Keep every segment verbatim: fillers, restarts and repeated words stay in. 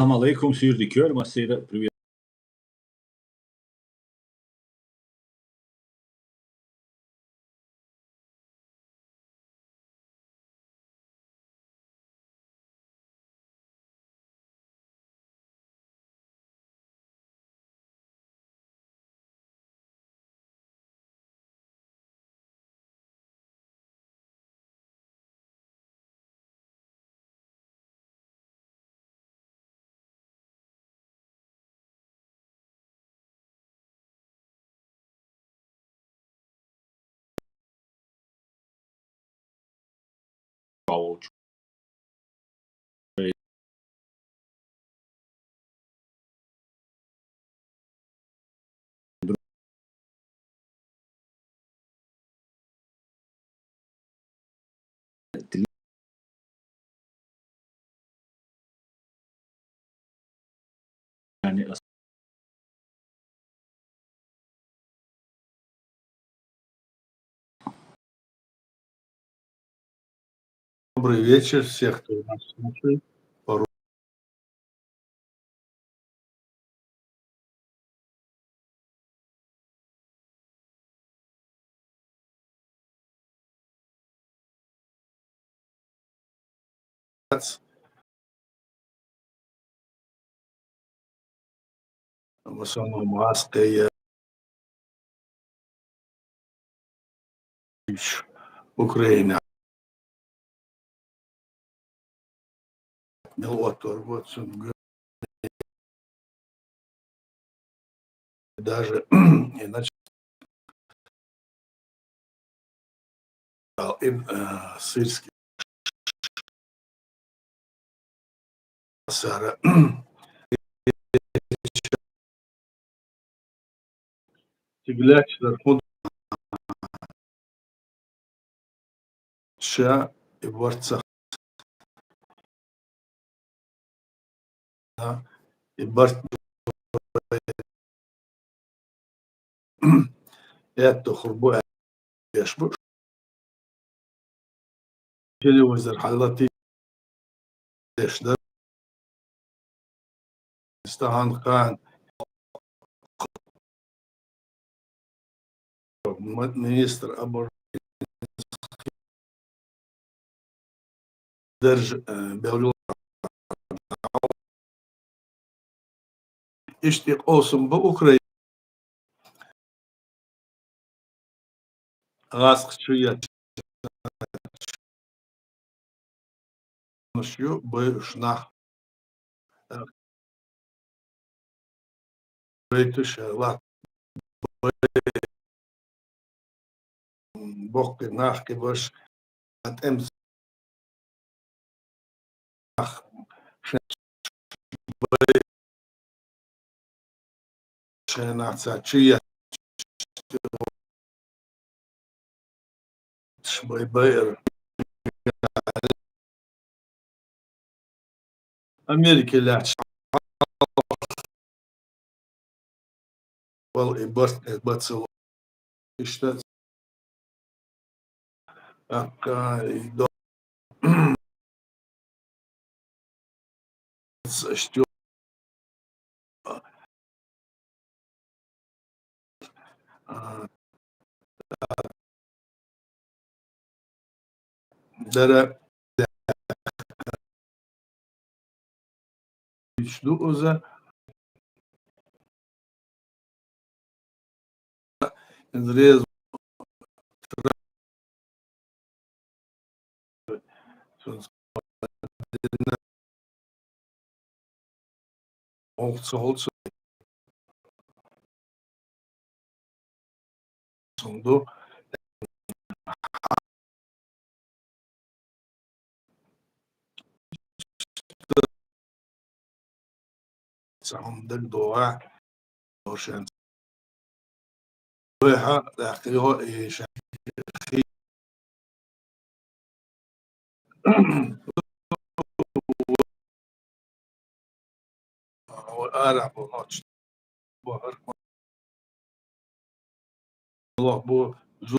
Салам алейкум, суьйре дика йойла массайра, привет. Добрый вечер всех, кто нас слушает. В основном Аская, Украина. Мел отор, вот, даже иначе. Им, э, сирский сара. Тиглач, Дархун. Ша и варца. И барт это хурбу яшбу. Телевизор халати дешдер. Стахан хан. Министр обороны держ, э, белгил. Ишти къосум бу Украина. Гъасхчу я. Шу бай шнах. Рейтуша ла. Бокки нахки баш. Атем. Шенаца чия. Шбай байр. Америка ляч. Вал и барт, и бацал. Ишта. Ака и до. Что? А, Дара ишду уза. Индрез. Олцу, олцу. Сунду. Саундаг доа. Ошен. Веха, дахио, и шахи. Ара, бу ноч. Бу гьар Аллах бу зу-,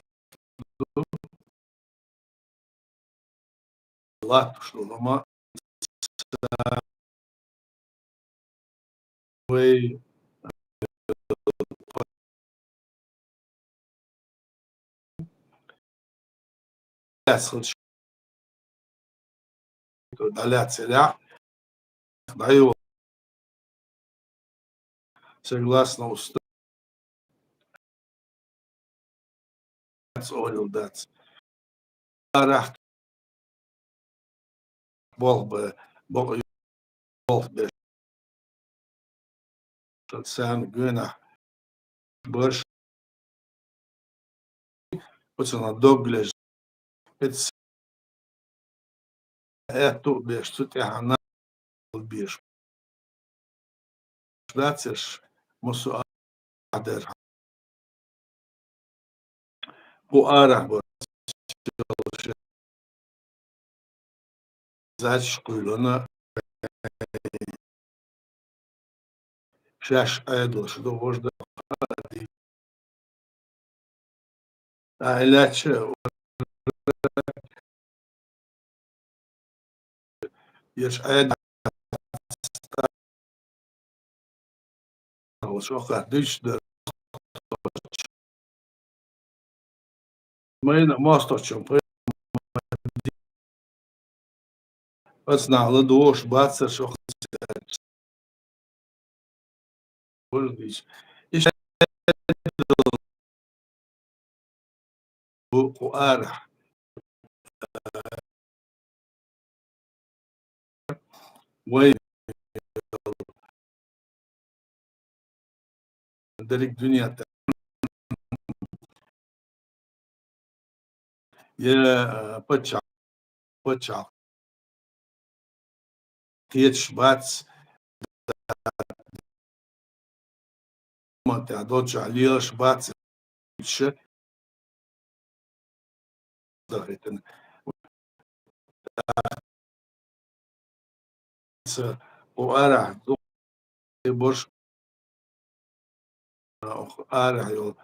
латуш лама. вай лаьцна хилча, дӀалаьцарехь, дӀайо, согласно устава, олуш дац. Арахь болх бе-, бо-, болх беш. Царна гонахь барш, оцунах дог леш, эццахь аьтту а беш, цу тӀехь нах беш. Дац уьш, массо а дер. Кху арахь бо-, зачаш кхуьйлана, шаьш Ӏедалш ду, вож ду. Ай лаьча, ерш Ӏедалш, оха дуьйцуш дара. Майна мостагӀчун пай-, оцу нах ладугӀуш бацара шо хаза. Иштта бу кху арахь. Вай дерриг дуьнен тӀе я, э, паччахь, паччахь кхеташ бац, ма тӀехь долчохь лелаш бац, ша дахийтина. Ца, о, арахь, ду-, и борш, а, арахь йолу,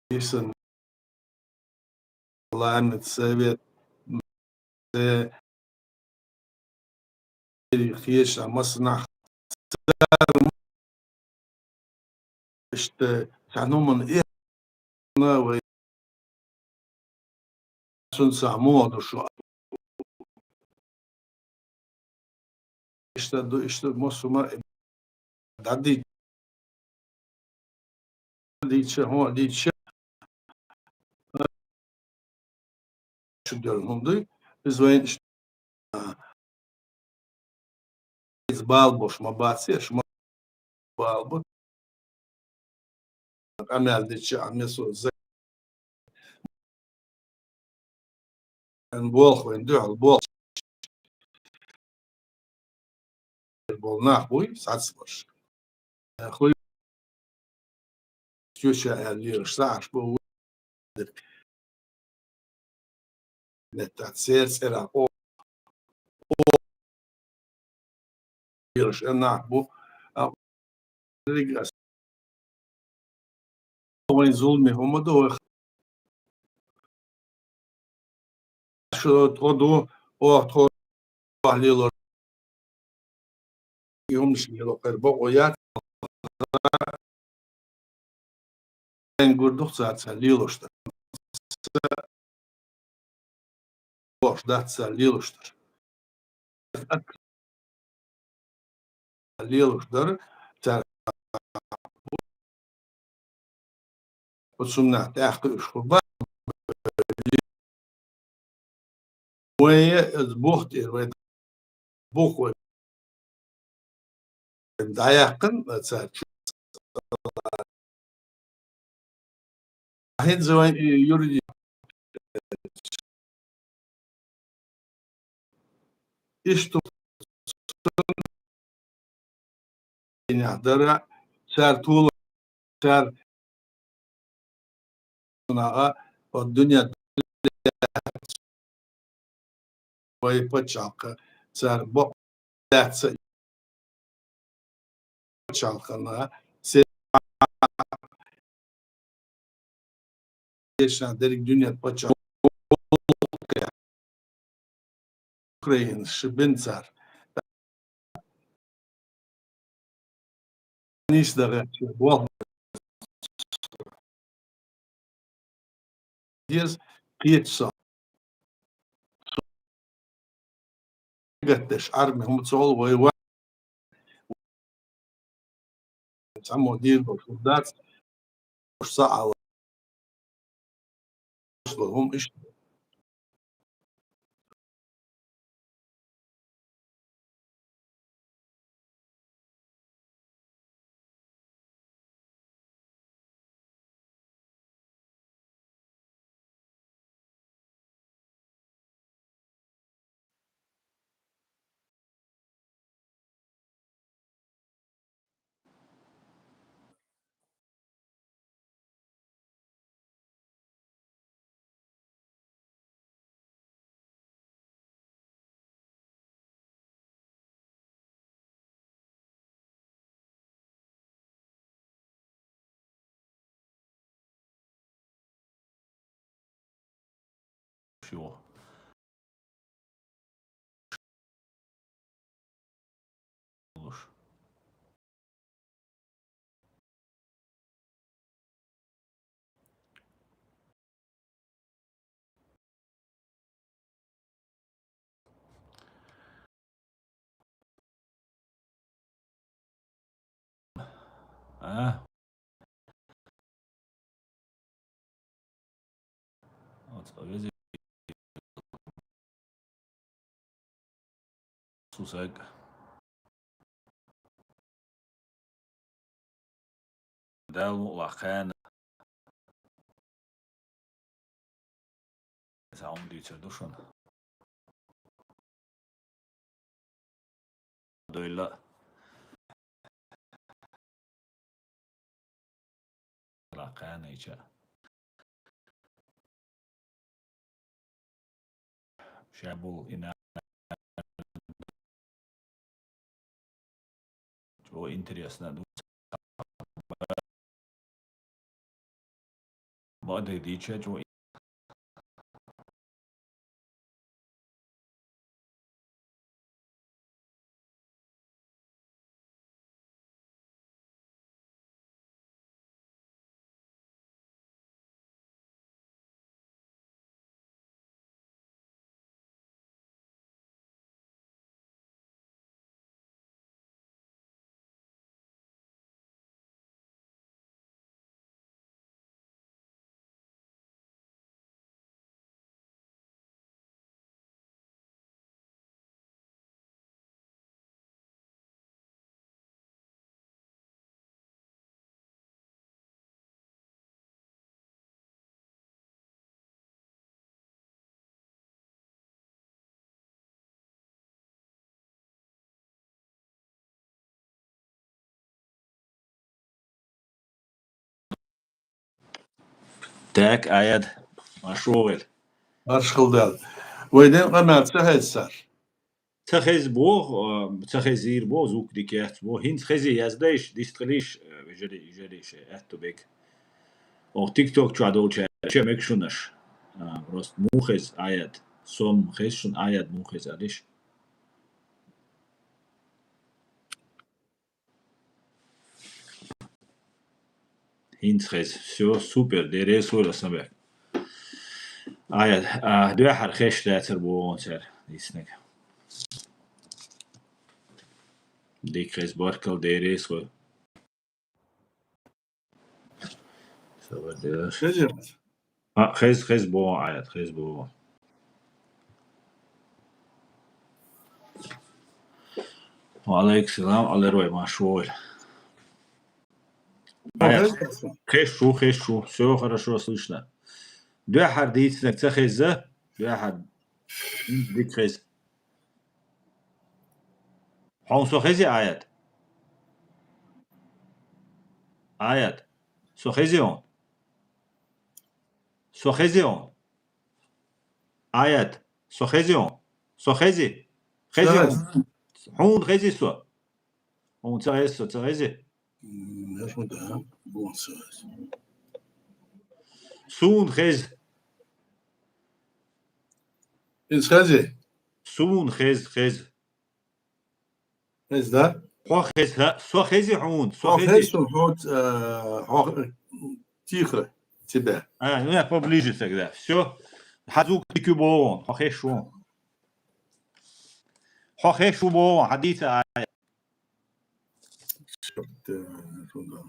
исан ламет, совет, э, хеша, массанахь цара иштта цхьана хӀуманна эхна вай цунца муха ду шу. Иштта ду, иштта массо а ма дӀадийча, дийча, хӀун дийча, шу дерг хӀума дуй, иза вайна иштта, а, иза бала болуш ма бац, аш ма бала бу. Къамел дича а, месо за-, болх вайн дуьхьал болх болу нах буй, сацбаш. Хуй, чуьша аьлла лелаш сахьаш бу, нетта церан цӀера о, о, лелаш а нах бу, а, дерриг ас. Вайн зуламе хӀума ду вай. Шу тхо ду, о, тхо лело. И хӀуманаш лело кхера бакъо яц. Эн гур ду-кх цара цара лелош дар. Бохуш дац цара лелош дар. Лелош дар цара. Оцу хӀуманах тӀаьхьа кхуьуш хуьлу бакъ. Вайн иза бух тӀера вай бух вай дӀаяьккхина цара чу. ХӀинца вайн и юридически иштта дара, цара тола, цара наха, вот дуьнен вай пачхьалкха, цара бакъ лаьцна пачхьалкхана, се-, дерриг дуьнен пачхьалкх Украина ши бен цара. нийса дагӀа болх деза кхеташ со. Гатташ Ӏарми хӀума цол вай ва. Цхьаммо дийр долуш дац, уьш ца Ӏала. ХӀума иштта. Чего? А? Вот, вези. Сусаг. Дала мукъ лахь кхана. Иза хӀума дуьйцур ду шуна. Дойла. Лакханайча. Шабул ина. Чо интересно ду. Ма де дича чо. Так, Ӏайад, маршо вайла. Маршалла даьлла. Вай ден къамел ца хеза цар? Ца хеза боху, а, ца хезийра боху, звук дика яц боху. ХӀинца хези яздайша, дистхилийша, а, вежарий, вежарий шайн аьтту бега. Оха TikTok чохь долчара ча мега шунаш. А, просто муха хеза Ӏайад. Сом хеза шуна Ӏайад муха хеза алиш. ХӀинца хеза. Всё, супер, Дела реза хуьлда, Асанбек. Ай, а, дуьххьара хезаш дацара боху цара, диснарг. Дика хеза, баркалла, Дела реза хуьлда. Хезира. А, хеза, хеза боху, Ӏайад, хеза боху. Ва алейкум салам, Алирой, маршо войла. Ма Ӏайад, хеза. Хеза шу, хеза шу. Всё хорошо слышно. Дуьххьара дийцинарг ца хеза, дуьххьара дика хеза. Хьуна со хези, Ӏайад? Ӏайад, со хези хьуна? Со хези хьуна? Ӏайад, со хези хьуна? Со хези? Хези хьуна? Хьуна хези со? Хьуна ца хези со, ца хези? М, я хьуна, да, бу ца хези. Суна хези. Иза хези? Суна хези, хези. Хези, да? Хьо хеза, со хези хьуна, со Хьо хези. Хеза хьуна, э, хьо тихо тебя. А, ну я поближе тогда. Всё. Хьа звук дика богун, хьо хеш вон. Хьо хеш ву богун, хьа дица аят.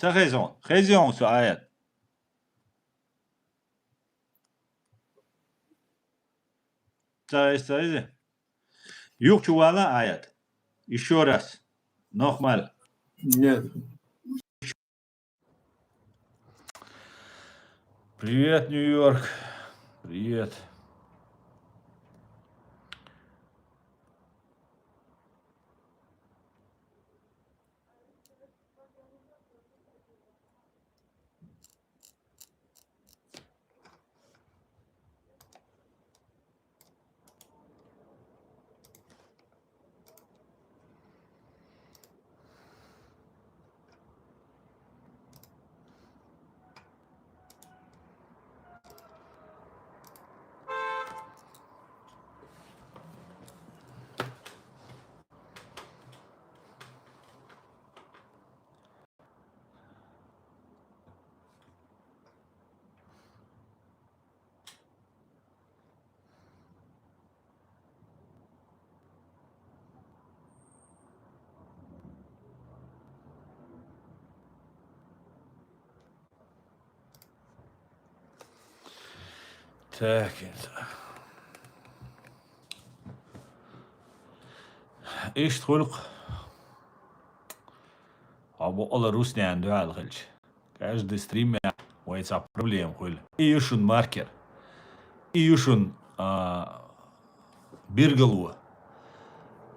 Ца хезон, хезон со аят. Ца хез, ца хези. Юхчу вала аят. Ещё раз. Нохмал. Нет. Привет, Нью-Йорк. Привет. Так, это. Иштта хуьлу-кх. Хьо бу ала руснян дуьхьал хилча. Каждый стрим вай цхьа проблема хуьлу. И ю шун маркер. И ю шун, а, биргало.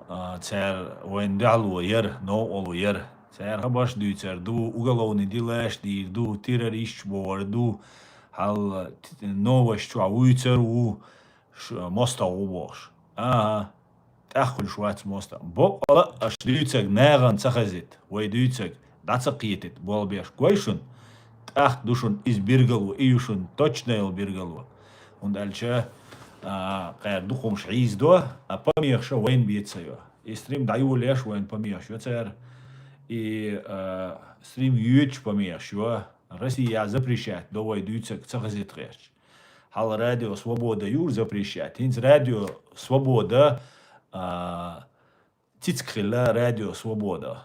А, цара вайн дуьхьало яра, новкъарло яра. Цара хабарш дуьйцур ду, уголовный делаш дийр ду, террористаш бохур ду, хьал т-, новаш чохь вуьйцур ву, ш-, мостагӀа ву бохуш. АхӀа, тӀаккха хуьлуш вац мостагӀа. Боккъала аша дуьйцург нахана ца хазийта, вай дуьйцург дӀа ца кхетийта болх беш гой шуна, тӀаккха ду шуна иза биргало, и ю шуна точно йолу биргало. ХӀунда аьлча, а, кхара дукха хӀумаш хьийзадо, а помехаша вайна бен ца йо. И стрим дӀайолаеш вайна помехаш йо цара. И, а, стрим йоьдуш помехаш йо. Россия запрещать до вай дуьйцург ца хазийта гӀерташ. Хьал Радио Свобода юра запрещать. ХӀинца Радио Свобода, а, цициг хилла Радио Свобода.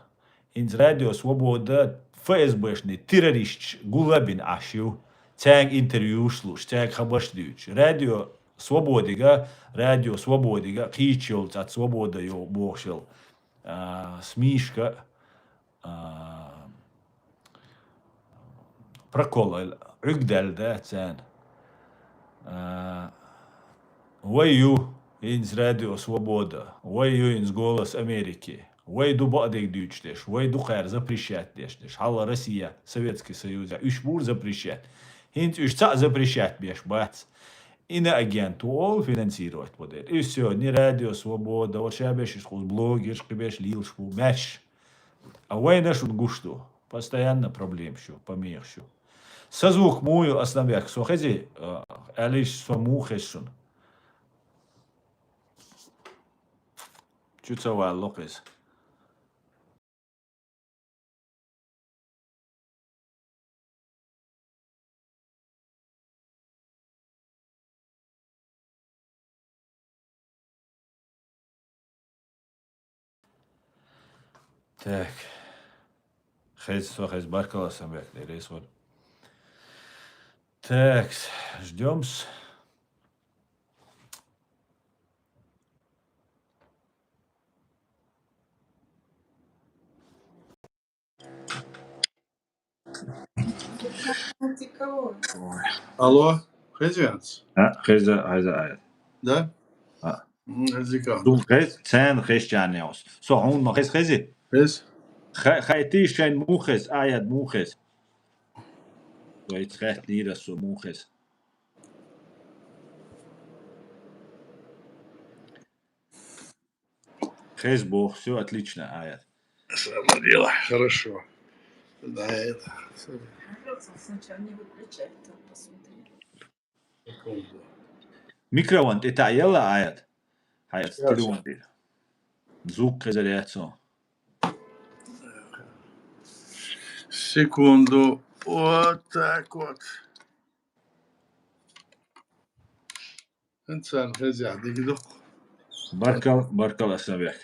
ХӀинца Радио Свобода ФСБшный террористаш гулбина Ӏаш ю. Цаьрга интервьюш луш, цаьрга хабарш дуьйцуш. Радио Свободига, Радио Свободига, кхийча йолу цхьа Свобода йо-, бохуш йолу, а, СМИшка, а, прокол, Ӏуьрг даьлла дац царна. А, вай ю, хӀинца Радио Свобода, вай ю, хӀинца Голос Америки, вай ду бакъдерг дуьйцуш дерш, вай ду кхара запрещать деш дерш. Хьалха Россия, Советский Союз, уьш бура запрещать. ХӀинца уьш цхьаъ запрещать беш бац. Иноагент ву олу финансировать бо дерг. И всё, ни Радио Свобода, вот ша беш иш кхуза блогерш, кхиберш лелаш бу, маьш. А вайна шуна гуш ду. Постоянно проблемаш ю, помехаш ю. Сан звук муха ю, Асланбек, со хези, а, аьлла иштта со муха хеза шуна? Чу ца валло-кх иза. Так. Хеза, со хеза, баркалла, Асланбек, Дела реза хуьлда. Так, ждём-с. Алло, хезий хӀинца? А, хеза, хеза, хеза. Да? А. М, хезий-кх. Ду хез, царна хезчарна йовс. Со хьуна ма хез хези? Хез. Ха-, хайтий шайн муха хез, аят муха хез? Вайца хаьттинера со муха хез. Хез боху, всё отлично, аят. Самое дело, хорошо. Да, это. Сначала не выключай, там посмотри. Микрофон тӀе таӀъелла, аят. Хьай аса Сейчас. Телефон тӀе. Звук хезар яц цо. Секунду. Вот так вот. ХӀанз царна хеза дика ду. Баркал, баркал, Асанбек.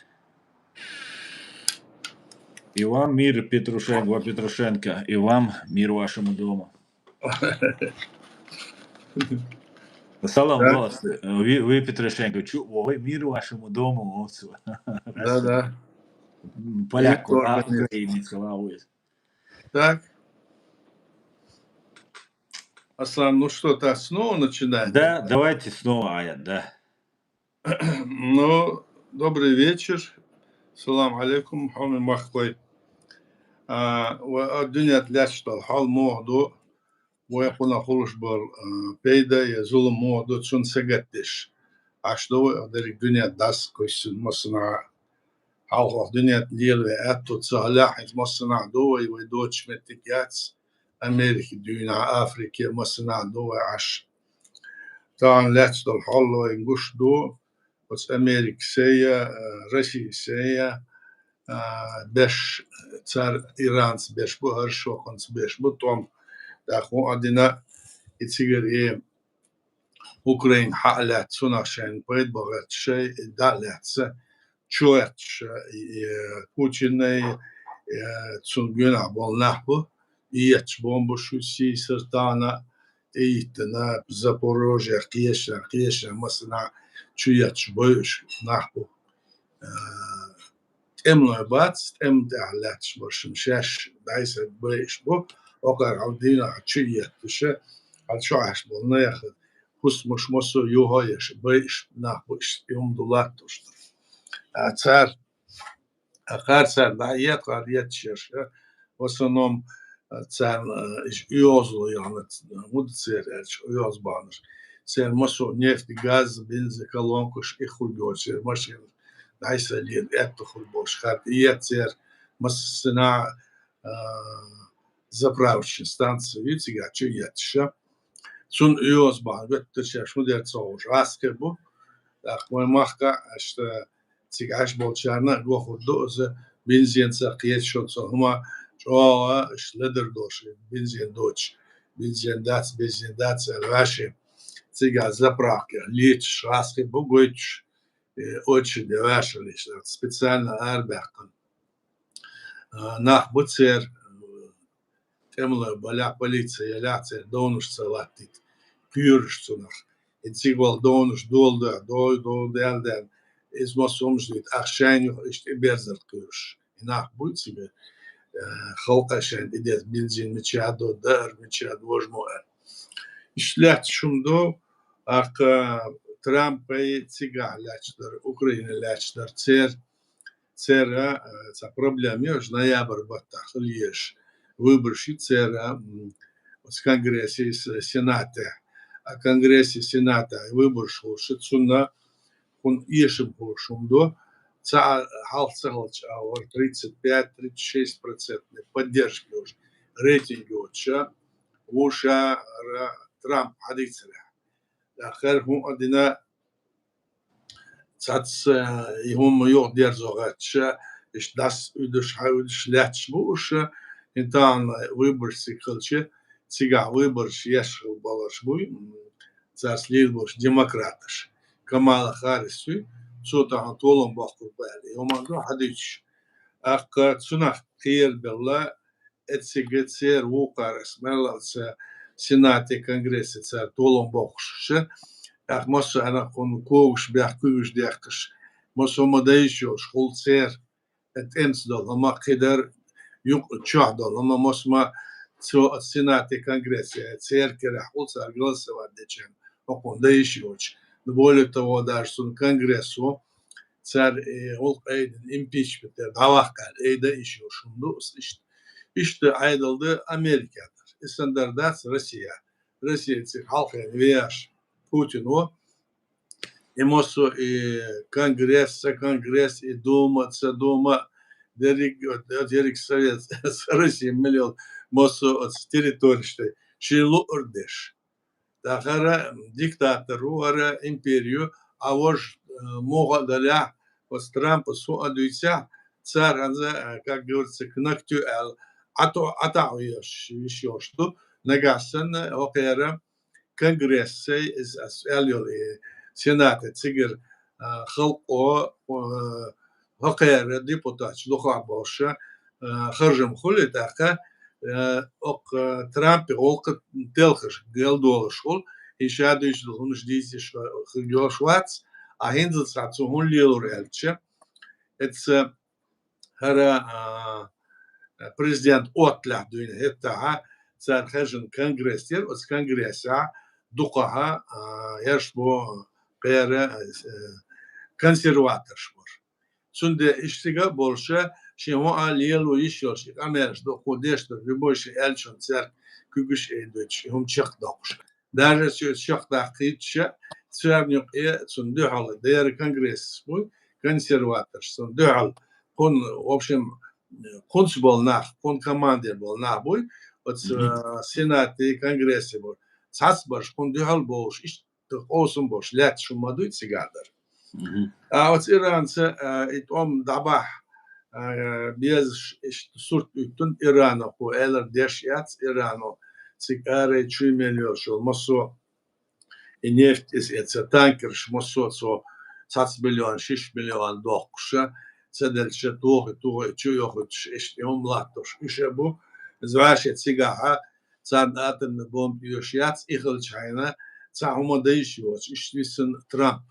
И вам мир, Петрушенко, Петрушенко, и вам мир вашему дому. Салам, да. Вы, вы, Петрушенко, чу, ой, мир вашему дому, вот. Да, да. Поляк, а, украинец, главы. Так. Аслан, ну что, так снова начинаем? Да, давайте снова, Аят, да. Ну, добрый вечер. Салам алейкум, хьоме махкой. А, ва, а, дуьнен тӀа лаьтташ дола хьал муха ду, вай кхунах хуьлуш бола, а, пайда я зулам муха ду, цунна сагатдеш. Аш ду вай, а, дерриг дуьнен тӀа дас кхуьссина массанахьа. Хьалхох дуьнен тӀа лелаве аьтту ца хилахь, хӀинца массанахьа ду вай, вай доцуш меттиг яц, Америка дуьйна, Африка, массанахьа ду вай Ӏаш. Тахана лаьтташ дола хьал вайна гуш ду, оцу Америка сая, а, Россия сая, а, беш, цара иранца беш бу, хӀара шоканца беш бу, тӀом, тӀаккха хӀун а дина, и цигара и Украина хьа а лаьцна, цунах шайна пайда бахарца шай, и дӀа а лаьцна, чу гӀерташ, и, и, Путинай, э, цунна гонахь болу нах бу, и етташ бомбаш ю, сийсара тахана, и йиттина, Запорожье, кхечанхьа, кхечанхьа массанахьа чу етташ бойуш нах бу. Э, тӀемалой бац, тӀеман тӀехь лаьтташ баршим шаьш дӀасаьрга байуш бу, окхара хьал дийнахь чу етташ, хьал чу Ӏаш болу нах, хӀусамаш массо а юхаеш, байуш нах бу, иштта и хӀума ду латтош. А цара, а кхара цара дӀа а етта, кхара етташ ерш, в основном, а, царна, а, иш оьгӀазло яхана, хӀун ду церан аьлча, оьгӀаз баханаш. Церан массо а нефть, газ, бензоколонкаш, и хуьлуш йоцу церан машинаш дӀасалийна, аьтто хуьлуш болуш хатта. И етта церан массанахьа, а, заправочная станция ю цигахь чу етташ. Цунна оьгӀаз бахана готтуш шаьш хӀун дер ца хууш гӀазкхи бу. ТӀаккха вайн махкахь, аьшта, цига Ӏаш болчарна а гохур ду иза, бензинца кхеташонца хӀума чӀогӀа, аша ледар долуш, бензин доцуш, бензин дац, бензин дац аьлла ваьши. Цигахь заправкехь леташ гӀазкхи бу гойтуш, э, очереде ваьшаллаш, специально арабаьккхина. А, нах бу церан, тӀемалой балахь, полици елахь, церан довнаш ца латтийта, кхоьруш цунах. И цига вала довнаш дола ду, дой, дой, дел, дел. Иза массо а хӀумаш дийта, ах шайна юха иштта и берзар кхоьруш. И нах буй цига, э, халкъа шайна тӀедеза бензин мича а до, даар мича а до, важмо аьлла. Иштта лаьтташ хӀума ду, аккха Трампай цигахь лаьтташ дара, Украина лаьтташ дара церан, церан, э, цхьа проблема ю, ноябрь баттахь хила езаш выбораш ю церан, м, оцу Конгрессе, с-, Сенате. А Конгрессе, Сенате выбораш хуьлуш, цунна хӀун эшам хуьлуш хӀума ду, цхьа а хьалха ца хилча а вара тридцать пять, тридцать шесть процентный поддержка йолуш, рейтинг йоцуша, вуша ра-, Трамп хьадийцарехь. ТӀаккха хӀара хӀун а дина, цхьацца, э, и хӀума юха дерзо гӀерташ, иштта дас уьдуш, хьан уьдуш лаьтташ бу уьш, и тахана выбораш цига хилча, цигахь выбораш еш хила баларш буй, м, царца лийр болуш демократаш. Камала Харрис вуй, цо тахана толам боккхур бу аьлла, и хӀума ду хьадуьйцуш. ТӀаккха цунах кхерабелла, эцига церан вукхара ас мел оцу Сенате, Конгрессе цара толам боккхуш, тӀаккха массо а хӀума когаш бехк куьйгаш дехкаш, массо а ма дайша йолуш хуьлу церан, э, тӀемца долу хӀума кхидара, юкъа чохь долу хӀума массо а ма цо оцу Сенате, Конгрессе церан карахь хуьлу цара голосовать дечарна, хӀокхунна дайша йоцуш. Ну, более того, даже цунна Конгрессо цара, э, гӀуллакх айдина импичмент дӀаваккха аьлла, айда йиш йолуш хӀума ду, иштта, иштта Ӏедал ду Америка тӀара. И санна дар дац Россия. Россия цига хьалхе веш, Путин во, и массо а, и Конгресс, ца Конгресс, и Дума, ца Дума, дерриг, дерриг Совет, Россия мел йолу массо а оцу территориш тӀе шен луъург деш. ТӀаккха хӀара диктатор ву, хӀара импери ю, а важа, э, муха а далехь, оцу Трампас хӀун а дуьйцехь, цара хӀанза, э, как говорится, к ногтю аьлла, ӀотӀа-, ӀотӀахьо йолуш, йиш йолуш ду. Нагахь санна, хӀокхара конгрессий, иза ас аьлла йолу, и сената цигара, а, халкъо, а, хӀокхара депутаташ дукхахболуш, а, харжам хуьлу тӀаккха, а, окху, а, Трампе гӀуллакх телхаш гел долуш хуьлу, и ша дуьйцу хӀуманаш дийца йиш хир йолуш вац, а хӀинцалц цхьа цо хӀун лелора аьлча, эцца хӀара, а, президент отталехь дуьйна хӀеттахьа, цара хержина конгресс яра, оцу конгрессехь дукхахьа, а, ерш бу кхера, а, консерваторш бара. Цундела иштта цига а болуша, шен хӀун а лело йиш йолуш, и къамелаш доккхо деш дара, любой шен аьллачунна цаьрга куьгаш а айдойтуш, и хӀума чекхдоккхуш. Даже цо чекхдаккхийтуша, царна юкъе цунна дуьхьал дера конгресс буй, консерваторш цунна дуьхьал, кхунна, в общем, кхунца болу нах, кхунна команде болу нах буй, оцу, Мгм. а, сенате, конгрессе бу. Цхьацца барш кхунна дуьхьал болуш, иштта къовсам болуш, лаьтташ хӀума ма дуй цигахь дара. Мгм. А оцу Иранца, а, и тӀом дӀабахьа, а, безаш иштта сурт уьттун Ирано, кху элар деш яц, Ирано цига арай чуй мел йолуш йолу массо а и нефть, иза эца танкерш массо а цо цхьацца миллион, шишша миллион доккхуша, ца делча, тухи, тухи, чу йохуьйтуш, иштта и хӀума латтош уьш а бу. Иза ваьши цигахьа, царна атомный бомба оьшуш яц, и хилча хьайна, цхьа хӀума дан йиш йоцуш, иштта висина Трамп.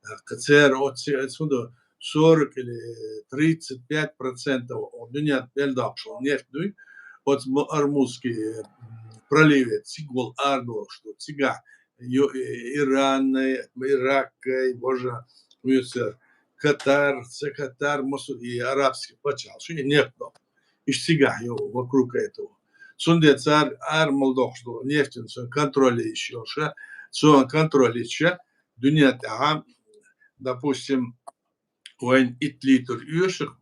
ТӀаккха церан оцци, оцу хӀун ду, сорок или тридцать пять процентов дуьнен тӀе мел доккхуш волу нефть дуй, оцу м-, Ормузский, м, проливе цига волу арадолуш ду, цигахь ю-, и-, Ираннай, Ираккай, божа, хӀун ю церан, Катар, ца Катар, массо а и арабский пачхьалкхаш, и нефть доккху. Иштта цигахь ю вокруг этого. Цундела цара ара мел доккхуш долу нефтина цуьнан контроле йиш йолуша, цуьнан контроле йича, дуьнен тӀехьа, допустим, вайн итт литр оьшу,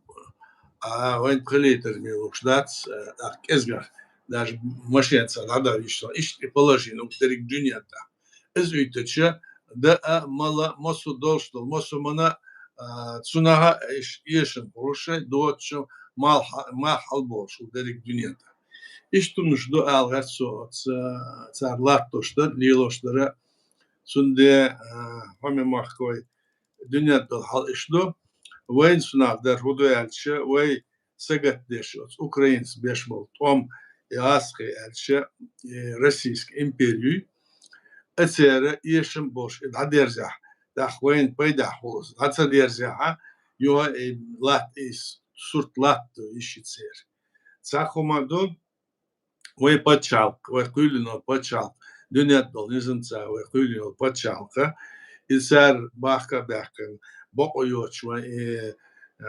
а вайн пхи литр мила лууш дац, а, тӀаккха кӀезгах, даже машенаца дӀадар йиш йолу, иштта и положение у дерриг дуьнен тӀехь. Иза уьйтуча, даа, мала, массо а долуш долу, массо а мана, а, цунах а иш-, эшам хуьлуш, доцучу мал хьа-, мах хьалаболуш ву дерриг дуьнен тӀехь. Иштта хӀуманаш ду ала гӀерта со оцу, цара латтош дара, лелош дара. Цундела, а, хьо ме махкой, дуьнен тӀехь хьал иштта ду. Вайна цунах дара хӀун ду аьлча, вай сагатдеш оцу украинца беш болу тӀом, и гӀазкхий аьлча, и Российская империя, а церан эшам болуш и дӀадерзехь, тӀаккха вайна пайдехь хуьлу, дӀа ца дерзехьа, юха и латта и с-, сурт латта йиш ю церан. Цхьа хӀума ду, вай пачхьалкх, вай кхоьллина пачхьалкх, дуьнен тӀехь долу низамца вай кхоьллина пачхьалкх, и цара бахка а баьхкина, бакъо йоцуш вайн, э, э,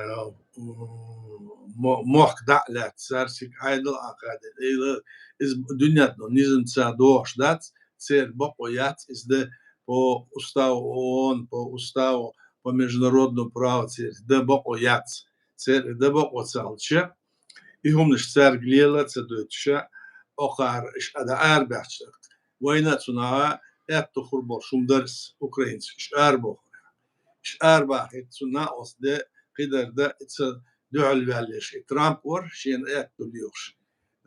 мо-, мохк дӀа а лаьцна, цара цига Ӏедал а кхадина, и ла-, иза дуьнен тӀехь долу низамца догӀуш дац, церан бакъо яц, иза дан по уставу ООН, по уставу, по международному праву церан дан бакъо яц. Церан дан бакъо ца хилча, и хӀуманаш цаьрга лела а ца дойтуша, окхара иш а дӀа арабаьхча, вайна а цунах аьтто хур болуш хӀума дара иза, украинцаш иш арабохура. Иш арабахийта цунна а оцу де, кхидара дан, и ца дуьхьал ваьллеш, и Трамп вара, шена аьтто лоьхуш.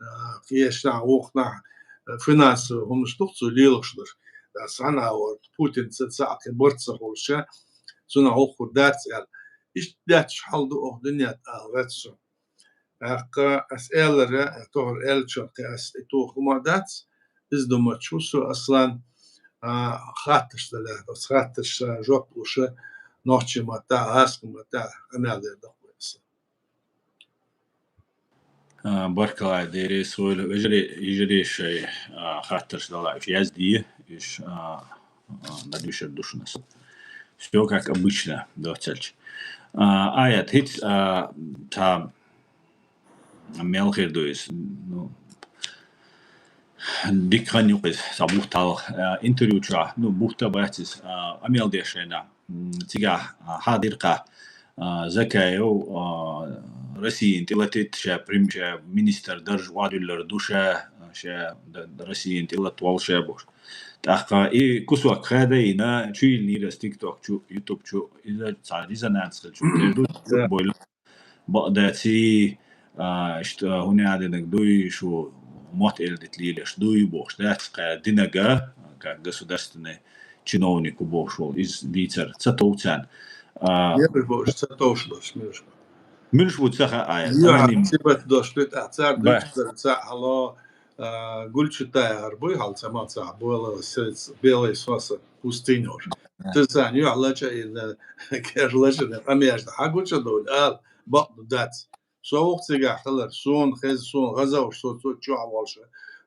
А, кхечанхьа, вукхунахьа, а, финансовый хӀуманаш ду-кх цо лелош дара. Ас хьанна а вара, Путинца цхьаъ кхин барт ца хуьлуша, цунах хӀокхур дац аьлла. Иштта детташ хьал ду оха дуьнен тӀе ала гӀерта со. ТӀаккха ас аьллара, тохара аьллачух кхин ас и тоха хӀума дац, иза ду мача ву со, Аслан, а, хаттарш далахь, оцу хаттарша жоп луша, нохчийн маттахь, гӀазкхийн маттахь къамел дер доккху вай, Аслан. А, баркалла, Дела реза хуьлда, вежарий, йижарий, шайн, а, хаттарш далахь, уьш яздий, уьш, а, а, дӀадуьйшур ду шуна ас. Всё как обычно, доццалц. А, Аят, хӀинца, а, цхьа мел хир ду иза, ну, дика хан ю-кх иза, цхьа бутт хьалха, а, интервью чохь, ну, бутт а бац иза, а, къамел деш хенахь. М, цигахь, а, хьан дира кхаъ, а, Закаев, а, Россин тӀелатийта ша прем-, ша министр дарж охьадуьллур ду ша, ша д-, д-, Россин тӀелатта волу ша бохуш. ТӀаккха и кусок хадийна, чуйиллинера аса TikTok чу, YouTube чу, иза цхьа резонанс хилча, тера ду, Да. Бойла. Бакъдаций, а, иштта хӀуна а динаг дуй, шу мотт элдита лелаш дуй бохуш, дац кхаь динага, как государственный чиновник ву бохуш волу, иза дийцар ца тов царна. А, Муьлш бу, ца товш бу, муьлш бу. Муьлш бу ца хаьа, Юха, амин. Цибат дош ду, тӀаккха цара Ба. Дуьйцуш дара ца хьало, а, гулчу тайгӀар буй, хьал ца ма ца хьа, бола, сец, белый соса, пустыня уж. Ба. Цу царна юьхь лача и, кеш лача, къамеш да, хьан гуча долу, ала, бакъ ду дац. Со вукху цигахь хилар, суна хеза, суна гӀазовш, со цу чохь волуш,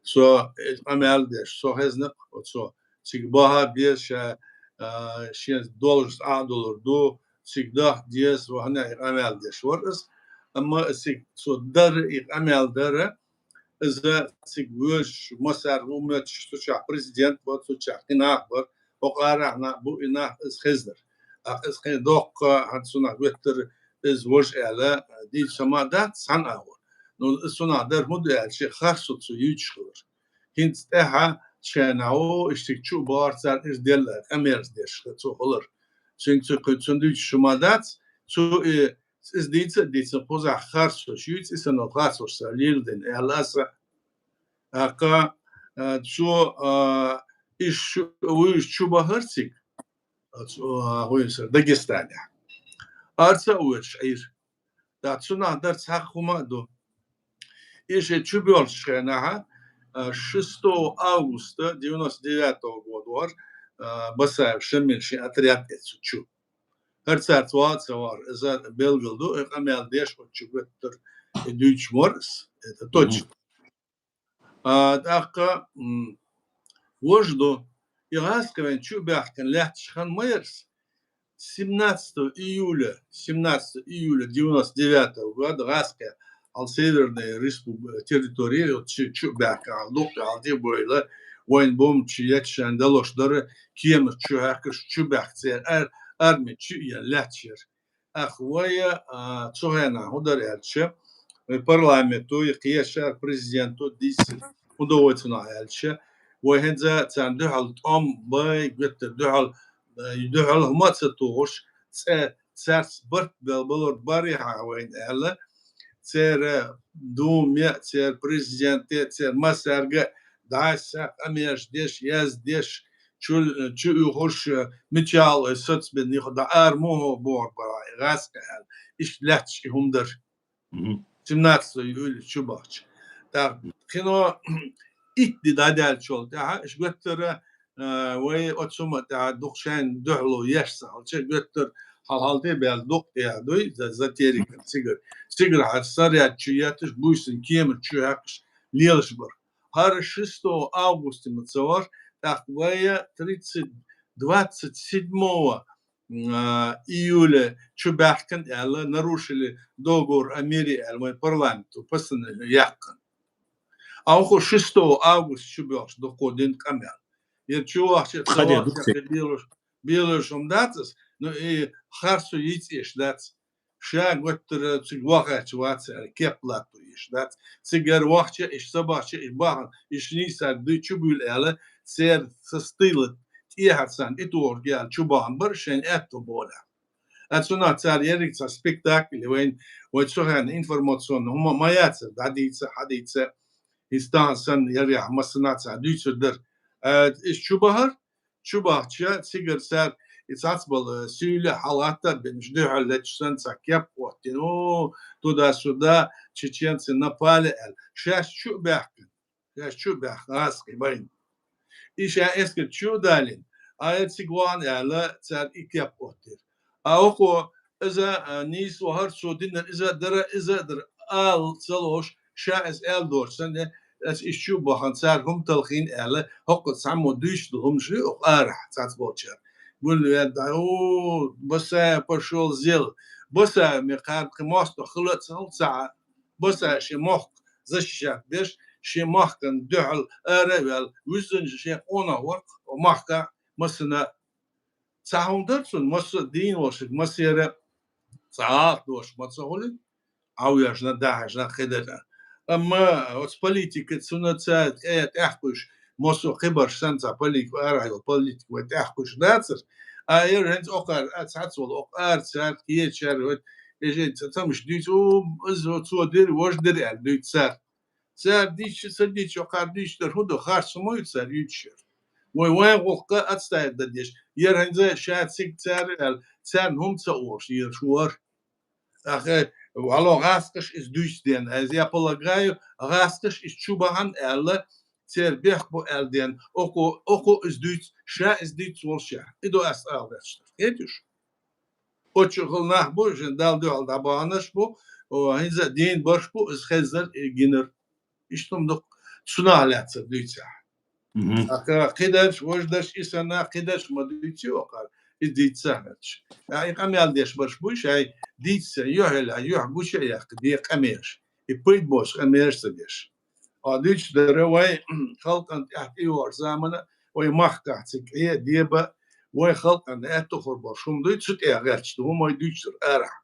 со, э, къамел деш, со хезна, оцо цига баха беза ша, а, шен долуш Ӏадалур ду, цига даха деза, вахана и къамел деш вара ас. Амма ас цига цо дара, и къамел дара, иза цига вуьш, масар ву моьттуш, цу чохь президент бара, цу чохь кхин нах бара, хӀокху арахь нах бу, и нах иза хезнар. Ахь иза кхин доккха, хьан цунах веттара иза важа аьлла, дийца ма дац, цхьана агӀор. Ну, иза цунах дара хӀун ду аьлча, харцо цо юьйцуш хилар. ХӀинца тӀаьхьа шайна, о, иштта чу а бахара царна иза делла, къамелаш деш цо хилар. Цуьнга цу, цуьнан дуьйцуш ма дац, цо и, иза дийца а дийцина, кхузахь харцо юьйцу, и санна харцо ша леладина, аьлла аса. ТӀаккха, а, цо, а, и шу-, вуьйш чу бахара цига, а, цо, а, вуьйсара Дагестанехь. Арца а воьдуш Ӏийра. ТӀаккха цунах дара цхьа хӀума а ду. И шен чу боьлхучу хенахь, а, шестого августа девяносто девятого года вара, а, Басаев Шамил шен отряд эцу чу. ХӀара цаьрца ваха а ца вахара, иза белгал ду, и къамел деш оцу чу гуттар и дуьйцуш вара ас, это точно. А, тӀаккха, м, важа ду, и гӀазкхи вайн чу а баьхкина лаьтташ хан ма яра ас. Семнадцатого июля, семнадцатого июля девяносто девятого года гӀазкхи хьал Северная Респуб-, территория, вот чу, чу а баьхкина хьал дукха хьал де бойла, вайн бомб чу етташ шайн далош дара, кемат чу хьаькхаш чу баьхка церан ар-, арми чу а ян лаьтташ яра. Ах, вай, а, цу хенахь хӀун дара аьлча, вай парламенто, и кхечара президенто дийцира, хӀун до вай цунах аьлча, вай хӀинца царна дуьхьал тӀом бай, гуттар дуьхьал, а, дуьхьал хӀума а ца тухуш, цӀе, цаьрца барт бел балар барихьа вайна аьлла, церан думе, церан президенте, церан массаьрга а дӀасса къамеш деш, яздеш, чу, чу уьйхуш, мичал ой сацбен юха дӀа ара муха бохур бара, гӀазкхи аьлла. Иштта лаьтташ и хӀума дара. Мгм. Семнадцатого июля чу бахча. ТӀаккха кхино итт ди дӀадаьллачул тӀаьхьа, иш гуттара, а, вай оцу хӀума тӀехь дукха шайна дуьхьало еш ца хилча, гуттар хьал-хьал де баьлла дукха тӀехь дуй, за-, за терикан цигара. Цигара хьара снаряд чу етташ, буьйсанна кема чу хьаькхаш лелаш бара. ХӀара шестого августа ма ца вара, тӀаккха вай тридцать, двадцать седьмого, а, июля чу баьхкина аьлла, нарушили договор о мире аьлла, вайн парламенто постановление яьккхина. А вахо шестого августа чу боьлхуш дукхо дина къамел. Я чу вахча, ца Кхаде вахча, дукхе. Белуш, белуш хӀума дац ас, ну и харцо йицъеш дац. Ша гуттара цига вахача вац аьлла, кеп латто еш дац. Цигара вахча, иш ца бахча, иш бахана, иш нийсар дуй чу буьйла аьлла, церан са стийла тӀехьа царна и тухург аьлла, чу бахана бара шайн аьтто болехь. А цунах цара ерриг цхьа спектакль вайн, вай цу хенахь информационный хӀума ма яцара, дӀадийца, хьадийца, и стан санна ерригахь массанахь цхьа дуьйцур дара. А, иш чу бахара, чу бахча, цигара цара и цхьацбала суьйла хьалагӀатта а бина, дуьхьал лечу санна цхьа кеп оттина, о, туда-сюда, чеченцы напали аьлла. Шаьш чу а баьхкина, шаьш чу а баьхкина, гӀазкхи байна. И шайн эскар чу а далийна, а я цига вахана аьлла, цара и кеп оттира. А око иза, а, нийса вахара, цо динар иза а дара, иза а дара, ала ца лош, ша иза аьлла доцуш санна, аса иш чу а бахана, цара хӀума талхийна аьлла, хӀокху цхьаммо дуьйцуш ду хӀумаш ю, оха арахь цхьацболчара. Гулвен дӀа, о, Басаев пошёл зел. Басаев ме кхарна кхин мостагӀ хила а ца хилла ца Ӏа. Басаев шен мохк защищать деш, шен махкана дуьхьал ара а ваьлла, вуьззина шен къонах вара, махка массана. Цхьа хӀума дара цунна, массо а дийна волуш, массера цхьа гӀалат дош ма ца хуьлу, Ӏовоьжна, дахьажна кхидара. Амма оцу политика цунна ца тӀе-, тӀаьхкхуьйш, массо а кхибарш санна цхьа политика, арахь йолу политика вай тӀаьхкхуьйш дацара. А яра хӀинца окхара, а, цхьацца волу, окхара цара, кхечара, вай эжен ца-, цамаш дуьйцу, у, из цо дир, вож дир аьлла дуьйцу цар. Цар дийцча, ца дийцча, кхар дуьйцуш дар хӀун ду, харц хӀума ю цар юьйцуш яр. Вай вайн гӀуллакх отстаивать дан деш. Яр хӀанз ша цига цар аьлла, царна хӀума ца ош, яр шу вар. Ахе, вало гӀаскхаш из дуьйцу ден. Аз я полагаю, гӀаскхаш из чу бахьан аьлла, цер бехк бу аьлла ден. Око, око из дуьйцу, ша из дуьйцу волшехь. И ду ас ала деш. Хетуш? Оцу хала нах бу, жин Далла дуьхьал дӀабаханаш бу, о, хӀинца а дийна барш бу, из хезар, и гинар. Иштта ма ду-кх, цунах лаьцна дуьйцахь. Мгм. Аха, кхидерш, вождаш, и санна, кхидерш ма дуьйцу оха, и дийца хӀарч. А и къамел деш барш буй, шай дийца, юхьел, а юхь гуча а яхка, бе къамеш. И пайда бош къамеш ца деш. А дуьйцу дара вай халкъан тӀехь тӀе йогӀуш замана, вай махкахь цига Ӏе, деба, вай халкъан аьтту хур бош хӀума дуй, цу тӀе гӀерташ ду, хӀума вай дуьйцур арахь.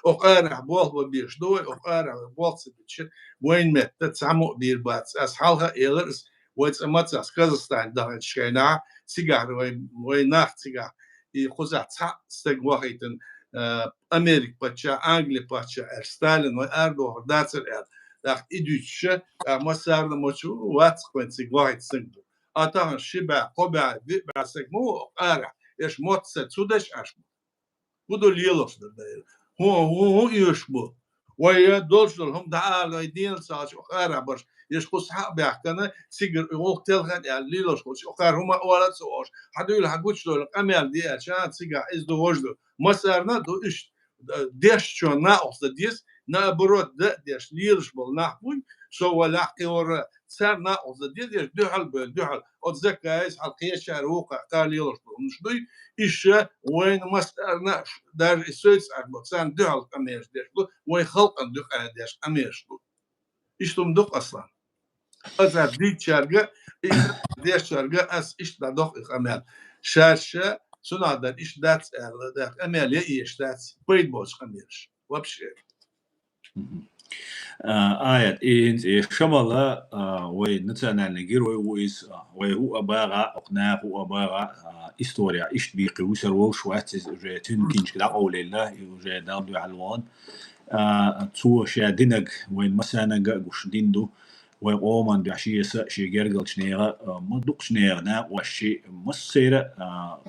Окъарахь болх бан беш ду вай, окъарахь вай болх ца бича, вайн метта цхьаммо а бийр бац. Ас хьалха а элар, ас вай цӀа мацас Казахстане даханчу шайнахь, цигахь вай, вай нах цигахь, и кхузахь цхьаъ стаг вахийтина, а, Америка паччахь, Англи паччахь аьлла, Сталин вай арадохур дацар аьлла. ТӀаккха и дуьйцуша, тӀаккха массарна а мочу вац вайн цига вахийта стаг ду. А тахана ши бӀаь, кхо бӀаь, диъ бӀаь стаг ма ву окъарахь, эш мотт ца цу деш Ӏаш ма. ХӀун ду лелаш дар дайра? ХӀун, хӀун, хӀун оьшуш бу? Вай я долуш долу хӀума дӀаала, вай дийна ца хилча, окъарахь барш. Еш кху схьа а баьхкана, цигара гӀуллакх телхина аьлла, лелаш волчу, окъара хӀума а ала ца ош. Хьан дуьйла, хьан гучудойла, къамел де аьлча, а, цигахь иза ду, вож ду. Массарна а ду иштта. Дешчо накъост дан деза, наоборот, дан а деш, лелаш болу нах буй, со валахь кхин вара, царна накъост дан деза, деш дуьхьал бевлла, дуьхьал. Оцу Закаевс хьал кхечара вукху кхара лелаш болу хӀуманаш дуй, иша вайна массарна а, даже и соьца Ӏаш бо, царна дуьхьал къамелаш деш ду, вайн халкъана дуьхьал деш къамелаш ду. Иштта хӀума ду-кх, Аслан. Аса дийцчаьрга, и дешчаьрга ас иштта дӀадоху и къамел. Шаьш ша цунах дан иштта дац аьлла, да, къамел ян еш дац, пайда боцу къамелаш. Вообще. Мгм. А, Аят, и хӀинца и Шамала, а, вай национальный герой ву иза, а, вай хӀуъа багӀа, окху наха хӀуъа багӀа, а, история иштта бийкхи вусар волуш вац иза, уже цуьнан кинчка дӀакъовлийла, и уже Далла дуьхьал вахана. А, цо ша динарг вайн массанага а гуш дин ду, вайн къоман дуьхьа шеса а, шен гергарчу нехан а, ма дукхачу нехан накъош ши массеран а,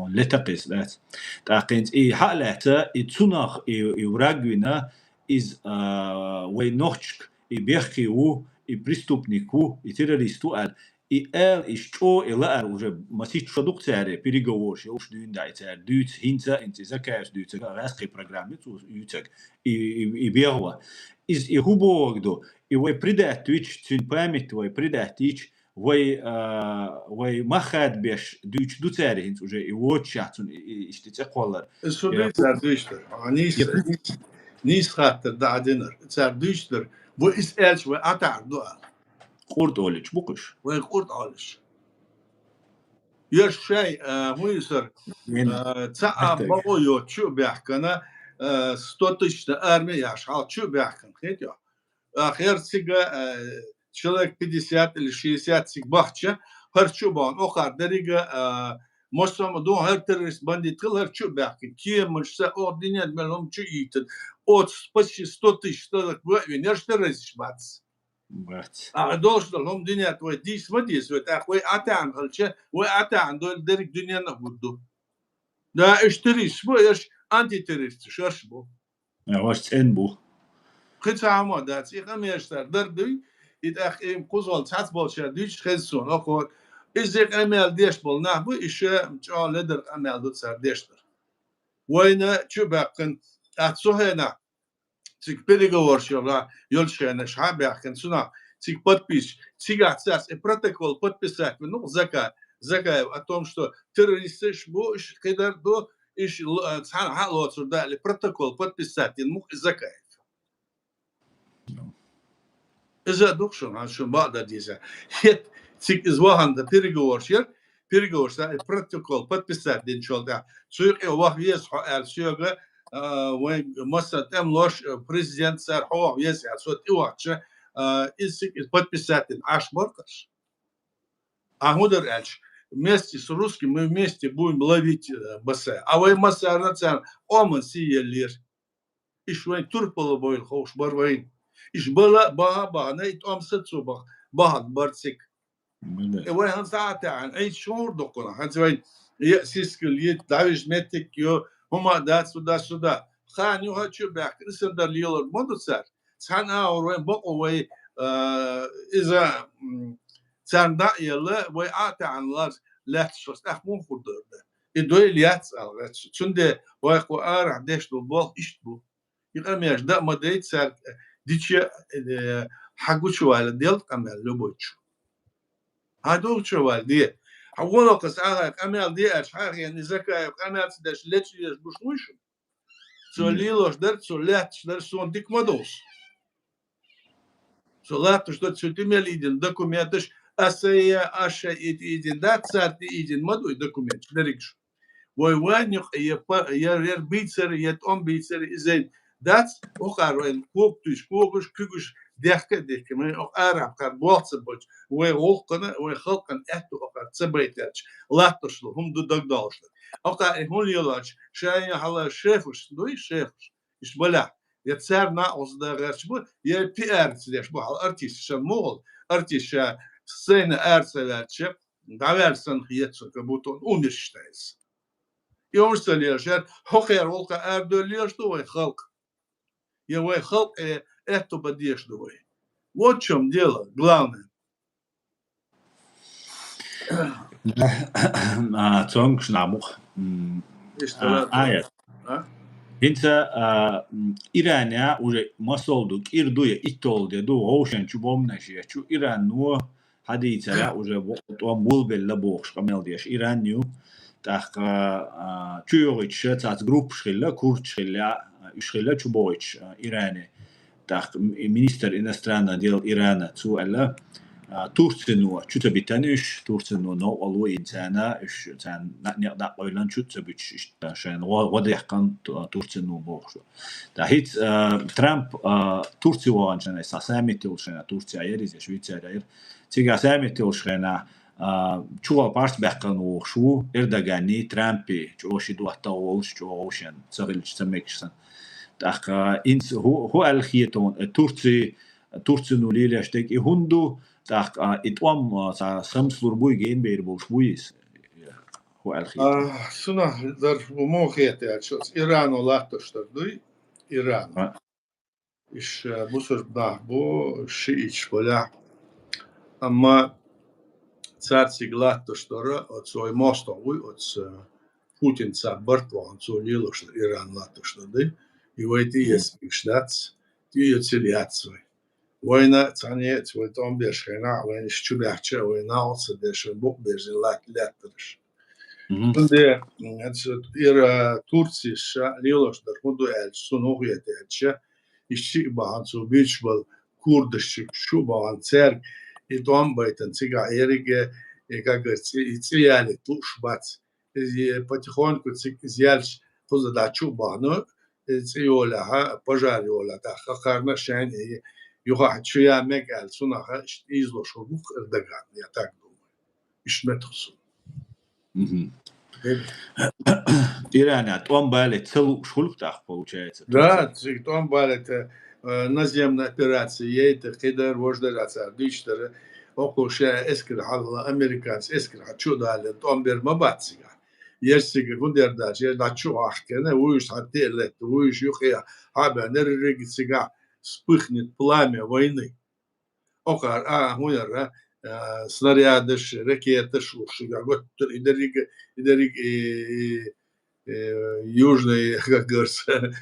летакхийса дац. ТӀаккха хӀинца и хьа а лаьцна, и цунах и, и враг вина, иза, а, вай нохчашка и бехке ву, и преступник ву, и террорист ву аьлла, и аьлла, и чӀогӀа и лаар уже масийтта шо ду-кх цара переговораш йолуш дуьйна дӀа и цара дуьйцу, хӀинца а, хӀинца и Закаевс дуьйцург а гӀаьскхи программа ю цо юьйцург, и, и, и бегӀа. Иза и хӀун бохург ду? И вай предать вича, цуьнан память вай предать йича, вай, а, вай мах хадабеш дуьйцуш ду цара хӀинца уже и воцушехь цунна и, и, иштта цӀе кхоллар. Иза шу дуьйцу цара дуьйцуш дар. А, нийса, нийса, нийса хаттар дан Ӏа динарг. Цара дуьйцуш дар. Вай иза аьлча вай ӀатаӀар ду аьлла. Къурт олуш бу-кх уьш. Вай къурт олуш. Еш шай, а, хӀун ю сара, а, цхьа а бакъо йоцу чу а баьхкана, а, сто тысячна арми а яш, хьал чу а баьхкана, хетий хьо? А, хер цига, а, человек пятьдесят или шестьдесят цига бахча, хӀара чу а бахана, окхар деррига, а, массо а ма ду, хӀара террорист, бандит хила, хӀара чу а баьхкина. Кеманаш ца, оха дуьнен мел хӀума чу а йийтина. Оцу почти сто тысяч стаг вен, ерш террористаш бац. Бац. А, долуш долу хӀума дуьнен тӀе вай дийца ма деза, вай тӀаккха вай ӀатаьӀна хилча, вай ӀатаьӀна дойла дерриг дуьненна а гур ду. Да, уьш террористаш бу, ерш антитеррористаш, ерш бу. Э, ваш цӀен бу. Кхин цхьа хӀума дац, и къамелаш цара дар дуй, и тӀаккха и кхузахь цхьацца болчара дуьйцуш хеза суна, окхо, иза и къамел деш болу нах бу, и ша чӀогӀа ледара къамел ду цара деш дар. Вайна чу а баьккхина, тӀаккха цу хенахь, цига переговораш йолу, йолчу хенахь, ша а баьхкина, цунах цига подписчик, цигахь цаьрца и протокол подписать вина, ну, Зака-, Закаев о том, что террористаш бу, уьш кхидар ду, уьш л-, а, цхьаьна хьа а лоцур даьлла, протокол подписать дина мух и Закаев. Иза а ду-кх шуна, хьан шуна бакъ дан деза. ХӀет, цига иза вахана дан переговораш яра, переговораш дан, и протокол подписать динчул тӀаьхьа. Цу юкъе ваха веза хьо аьлла соьга, а, вайн масса тӀемалош, а, президент цара хьо ваха веза аьлла, со тӀе вахча, а, иза цига иза подписать дина Ӏаш бара-кх уьш. А хӀун дара аьлча, вместе с русскими мы вместе будем ловить, э, Басаева. А вай массарна а царна къоман сий еллера. Иш вайн турпала бойла ховш бар вайн. Иш бала баха бахана, и тӀом сацо бах, бахана бар цик. Э, вай хӀанз а таьӀан, Ӏийса шур дуккхуна. ХӀанз вайн е сискал йит, дӀавиж меттиг йо, хӀума дац, суда, суда. Хан юха чу баьхка, исар дар лелар ма ду цар. Цхьан агӀор вайн бакъо вай, а, иза, м, царна дӀа а елла, вай а таьӀан лар лаьтташ лас тӀаккха мун хурдар да. И дойла яц ала гӀерташ. Цунде вай кхо арахь деш ду болх ишт бу. И къамеш да а ма дайт цар дича, э, хьагучу ваьлла дел къамел любойчу. Хьа догучу ваьлла де. Хьа волокхас агӀа къамел де аьлча, хьа хен, и Закаев къамел ца деш, лечи еш буш вуй шу? Цо лелош дар, цо лаьтташ дар, сон дика ма довс. Цо латташ дар, цо тӀе мел идина документаш, аса я, аша и тӀе идина дац, цар тӀе идина ма дуй документаш, дерригаш. Вай ван юкъе я па-, я рер бийцар, я тӀом бийцар, изай дац, охар вайн ког туйш, когаш, куьгаш, дехка а дехка, вайн ох арахь кхар болца боч, вай гӀулкхана, вай халкъана аьтту охар ца байтаьлча, латташ лу, хӀума ду дагдолаш дар. Охар и хӀун лелоч, шайна хьала шефаш, дуй шефаш, иш баля. Я цар накъус да гӀерч бу, я пиарца деш бу, хьала артист шан мугӀал, артист ша сцена арца ваьлча, дӀаваьлла санна хеташ, как будто он умер считается. И он что лежит, хӀокхер волка ардо лежит вай халкъ. Я вай халкъ, э, это поддержит вай. Вот в чём дело, главное. А, цонгаш намух. М, Ишта а, ла-, аят. А? ХӀинца, а, м, Иране уже масол ду, кӀир ду, я иттол де ду, гӀовшен чу бомнаш я чу Иран ну, хьадийцара уже во-, тӀом вулбелла бохуш къамел деш Иран ю. ТӀаккха, а, чу йогӀича цац группаш хилла, курдаш хилла, а, уьш хилла чу богӀича, а, Иране. ТӀаккха м-, министр иностранных дел Ирана цо аьлла, а, Турцино чу ца битан уьш, Турцино новкъа лу инцана, уьш царна некъ дакъойлан чу ца буьтуш, иштта шайна гӀо-, гӀо дехкан Ту-, Турцино бохуш. ТӀаккха хӀинца, а, Трамп, а, Турци вахана шайна, са саммит йолу шайна, Турция яр иза, Швейцария яр. Цига саммит йолуш хенахь, а, чугӀа парс баьккхина вохуш ву Эрдоганний, Трампи, чӀогӀа ши доттагӀа волуш, чӀогӀа вовшен, ца хилча, ца мегаш санна. ТӀаккха инца хӀу, хӀу аьлла хетон, э, Турци, Турцино лелеш дерг и хӀунда ду, тӀаккха, а, и тӀом, а, ца самслур буй, генбер болуш буй иза? ХӀу аьлла хетон. А, сунах дар бу муха хета аьлча, Ирано латтош дар дуй, Ирано. А. Иш, э, бусург нах бу, шииташ балахь. Амма царцига латтош дара, оцу вай мостагӀ вуй, оцу, э, Путинца барт вахана, цо лелош дара, Иран латтош дара, дай. И вай тӀеэцбигаш дац, тӀеэцийла яц вай. Вайна цхьаьна яц, вай тӀом беш хенахь, вайна иш чу баьхча, вай нагӀал ца деш, вай букъ бежзина лат-, лаьттараш. Мгм. Цундела, м, ира Турцис ша лелош дар хӀун ду аьлча, цунна хӀун хета аьлча, иш шиъ бахьана цо буьйцуш болу курдаш чу, шу бахьана цаьрга и тӀом байтан цигахь ерриге, и, как говорится, и цӀе ялийта лууш бац. Иза потихоньку цига иза яьлча, кхуза дӀа чу а бахьана, иза цӀе йолехьа, пожар йолехьа, тӀаккха кхарна шайна и юхахь чу я мега аьлла, цунах иштта ийзалуш хӀу бу-кх Эрдоган, я так думаю. Иштта меттах суна. Мгм. Ирана тӀом балийта ца лууш хуьлу-кх тӀаккха, получается, Да, Турция. Цига тӀом балийта, э, наземная операция яйта, кхидара, вождара цара дийцдара, окхо ша эскар хьалла, американцы эскар хьа чу а далийна, тӀом бер ма бац цигахь. Ерш цига хӀун дер дац, ерш дӀа чу а вахкина, вуьйш хьан тӀе а летта, вуьйш юххе хьа а баьхна, ерриге цигахь вспыхнет пламя войны. Окхара, а, хӀун яра, а, снарядаш, ракеташ, ух, шуьга готтур, и деррига, и деррига, и, и, э, Южный, как говорится,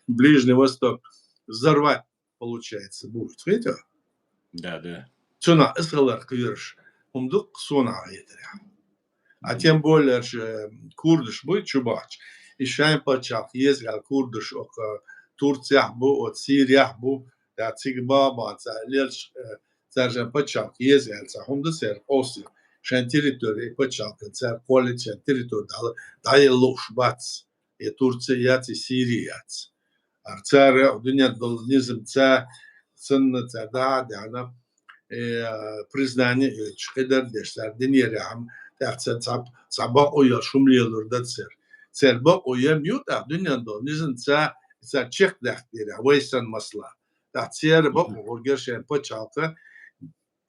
Ближний Восток взорвать, получается, будет. Видите? Да, да. Цунах аса хилар кхоьруш, хӀума ду-кх суна хетарехь. А тем более, ш-, курдаш буй чу бахча. И шайн пачхьалкх еза аьлла курдаш, оха Турцехь бу, оха Сирехь бу, я цига баха баха ца лелаш, э, цара шайн пачхьалкх еза аьлла ца хӀума ду церан къовсар. Шайн территори, и пачхьалкхан цара кхоллаьча шайн территори дӀа-, дӀаелла лууш бац. И Турци яц, и Сири яц. Ахь цара дуьнен долу низамца санна, цара дӀа а даьхна, э, признание а йойтуш, кхидӀа а деш, цара динера хӀума, тӀаккха цара цхьа, цхьа бакъо йолуш хӀума лелур дац цара. Церан бакъо ем ю, тӀаккха дуьнен долу низамца цар чекхдаккха дерехь, вай санна масала. ТӀаккха церан бакъо хургьяр шайн пачхьалкх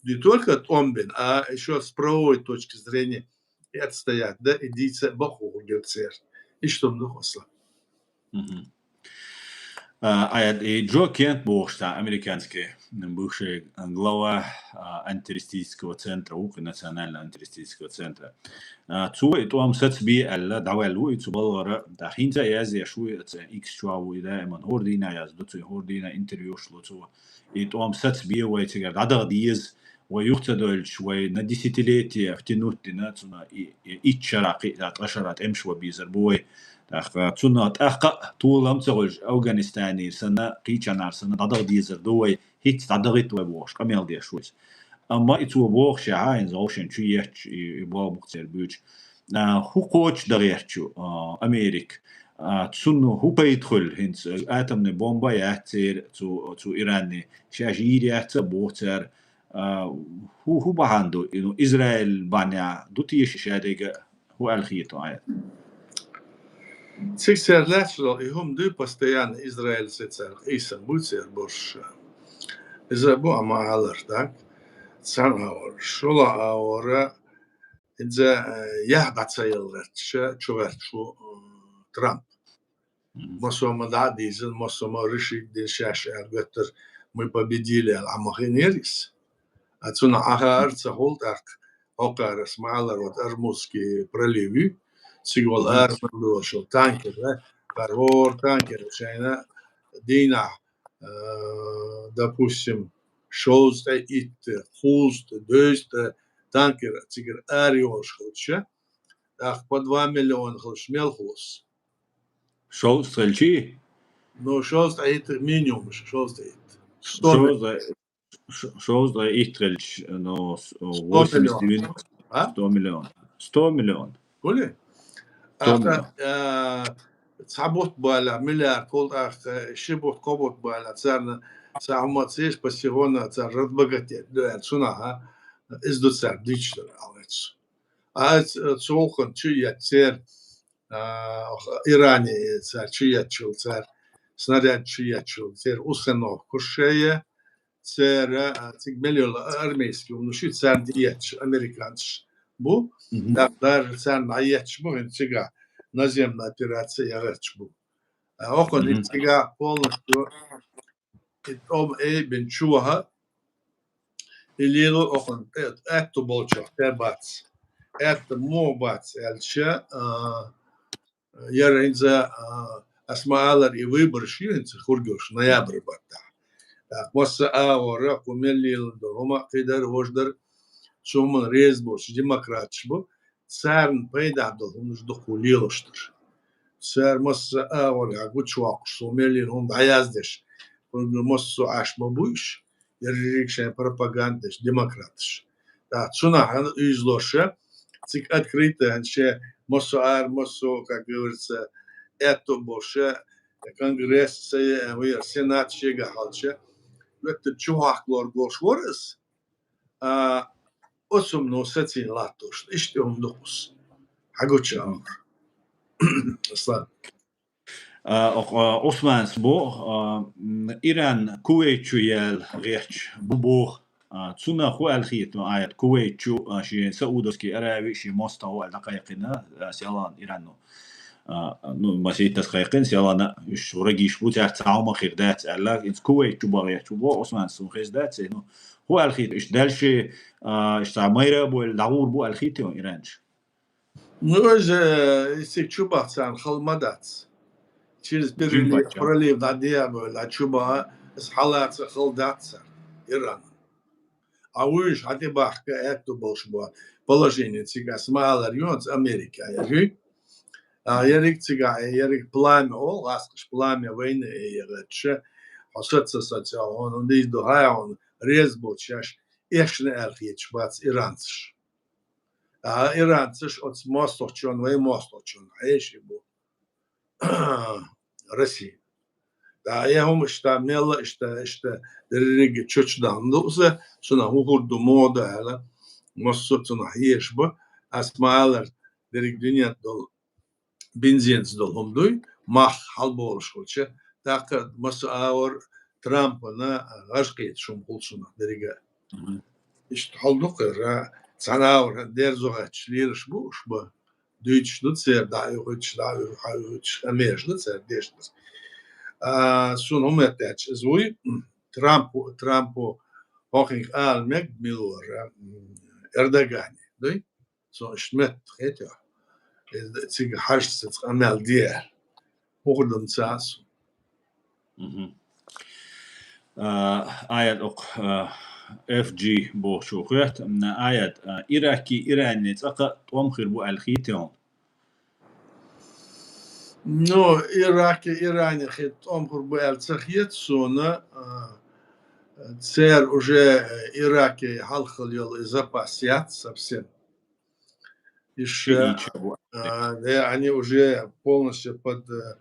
не только тӀом бина, а ещё с правовой точки зрения и отстоять, да, и дийца бакъо хургьяр церан. Иштта хӀума ду, Аслан. Мгм. А, а и Джо Кент бохуш цхьа американский бывший глава, а, антитеррористического центра ву-кх, национального антитеррористического центра. А, цо и тӀом сацабе аьлла, дӀаваьлла ву и цу балгӀара, тӀаккха хӀинца а язъеш ву и, оцу X чохь ву и даиман, хӀора дийнахь яздо цо, хӀора дийнахь интервьюш ло цо. И тӀом сацабе вай, цигара дӀадаха деза, вай юха ца дойлуш, вай на десятилетие втянуть дина, цунах и, и итт шарахь, кхин а ткъа шарахь тӀемаш ван безар бу вай. ТӀаккха цунах тӀаккха а толам ца хуьлуш, Афганистанера санна, кхечанхьара санна, дӀадаха дезар ду вай, хӀинцца дӀадахийта вай бохуш, къамел деш ву иза. Амма и цо бохушехь, хӀинца вовшийн чу етташ, и, и болх бу-кх церан буьйцуш. А, хӀун кхочушдан гӀерта ю, а, Америка? А, цунна хӀун пайда хуьлу хӀинца? Атомный бомба яц церан цу, цу Иране. Шаьш йийр яц а боху цара. А, хӀун, хӀун бахьана ду? И, ну, Израиль бахьанехь ду теша шадерг а? ХӀун аьлла хета хьуна? Цига цара лаьтташ долу и хӀума дуй, постоянно Израиль цара къийсам буй церан борш. Иза бу амма алар, так? Цхьана агӀор. ШолгӀа агӀора, иза, э, яхь дӀа ца яла гӀерташ, чу гӀерташ ву, э, Трамп. Мгм. Массо а ма дӀа а дийзина, массо а ма решить дина шаьш аьлла, гуттар мы победили аьлла, Ӏа ма хинера иза. А цунах Ӏа хаар ца хуьлу тӀаккха, хӀокхара ас ма аллара, вот Ормузский пролив ю, цига волу арман долуш танкер, да, кхара хӀора танкер шайна дийнахь, э, допустим, шовзткъе итт, кхузткъа, доьзткъа танкер цигара ара йолуш хилча, тӀаккха по два миллиона хилча мел хулу? Шовзткъа хилчий? Ну, шовзткъе итт минимум, шовзткъе итт. Сто миллион. Шовзткъе, ш-, шовзткъе итт хилча, ну, с-, восемьдесят девяносто, а? Сто миллион. Сто миллион. Хуьлий? Сто миллион. ТӀаккха, а, цхьа бутт балахь, миллиард хуьлу тӀаккха, ши бутт, кхо бутт балахь, царна цхьа хӀума ца еш, пассионно цара разбогатеть ду аьлла, цунах, а, иза ду цара дуьйцуш дара, аьлла цо. А ц-, цу гӀуллакхана чу а етташ церан, а, Иране цара чу етташ йолу цара, снаряд чу етташ йолу церан установкаш шайна, церан, а, цига мел йолу армейский хӀуманаш ю, царна тӀеетташ американцаш бу. Мгм. ТӀаккха даже царна дӀаетташ бу, хӀинца цигахь наземная операция яхьарчаш бу. А, окхана Мгм. хӀинца цигахь полностью и тӀом айбина чу ваха, и лело окхана, э, аьтту болчохь тӀе бац. Аьтту муха бац аьлча, а, яра хӀинца, а, ас ма аллара, и выбораш ю хӀинца хургйолуш ноябрь баттахь. ТӀаккха масса а агӀора, кху мел лелийна долу хӀума а кхидара, важа дара, цу хӀуманна реза боцуш демократаш бу, царна пайдехь долу хӀуманаш ду кху лелош дара. Цара масса а агӀор гучувоккхуш, цу мел лелийна хӀума дӀаяздеш, хӀунда массо а Ӏаш ма бу уьш, ерриг шайн пропаганда деш, демократаш. ТӀаккха цунах хьан уьйзлоша, цига открыто хьан шен массо а ара, массо а, как говорится, аьтту а болуша, конгресс, се-, вуьйр, сенат шегахь хьалча, гуттар чу хьахкалор болуш вара ас, а, оцу хӀумано сацийна латтош. Иштта хӀума ду кхуз. Хьан гуча амр? Аслан. А, окх-, а, Усманс бо, а, м, Иран Кувейт чу яла гӀерташ бу боху. А, цунах хӀун аьлла хета, ну, аят Кувейт чу, а, шен Саудовский Араби, шен мостагӀа аьлла дӀакхайкхина, а, Селан Иранно. А, ну, масийтас кхайкхина, Селана, уьш врагиш бу, цаьрца хӀума хир дац аьлла, иза Кувейт чу бахьа гӀерташ бу боху, Усманс цунна хеза дац, ну, хӀун аьлла хета, уьш даьлча, а, уьш цхьа майра а бойла, дӀагӀур бу аьлла хета ю Иран чу? Ну, иза, э, иза цига чу бахьа царна хала ма дац. Через пролив дӀадеа бойла, чу бахьа, иза хьалаца хала дац царна, Иран. А вуьйш хьан тӀе бахка аьтту болуш бу положение цига, ас ма аллара, юьхьанца Америка, яхи. А, ерриг цига, ерриг пламя олу, гӀаскхаш пламя войны яхача, хьо саца саца, хьуна дийр ду хьай, хьуна реза боцуш шаьш, эшна аьлла хеташ бац иранцаш. А иранцаш оцу мостагӀчунна, вай мостагӀчунна хьеший бу Россия. ТӀаккха я хӀума иштта, мелла иштта, иштта дерриге чучу дан ду иза, цунах хӀун хӀур ду, муха ду аьлла, массо а цунах езаш бу. Ас ма аллара, дерриг дуьненна долу бензинца долу хӀума дуй, мах хьалаболуш хилча, тӀаккха массо а агӀор Трампана гӀажкхийта шума хул шуна деррига. Иштта хьал ду кхера, цхьана агӀор дерзо гӀач лелаш бу уж ба. Дуьйцуш ду церан, дӀа а юхуьйтуш, дӀа а юхуьйтуш, къамеш ду церан дешнаш. А, суна хӀума тӀаьча из вуй, Трампу, Трампу хӀокхинга ала мег милора, м, Эрдогане, дуй? Со иштта метта хетя. Э, цига хьажца къамел де. ХӀуху дам ца су. Мгм. А, Аят, окх, а, F G бохучо хоьтту. М, Аят, а, Ираки, Иране цӀаккха тӀом хир бу аьлла хетий хьуна? Ну, Ираки, Иране хи-, тӀом хир бу аьлла ца хета суна, а, цер уже, э, Ираке хьалхал йолу и запас яц совсем. Иш, Ши а, ича бу. А, да, они уже полностью под, э,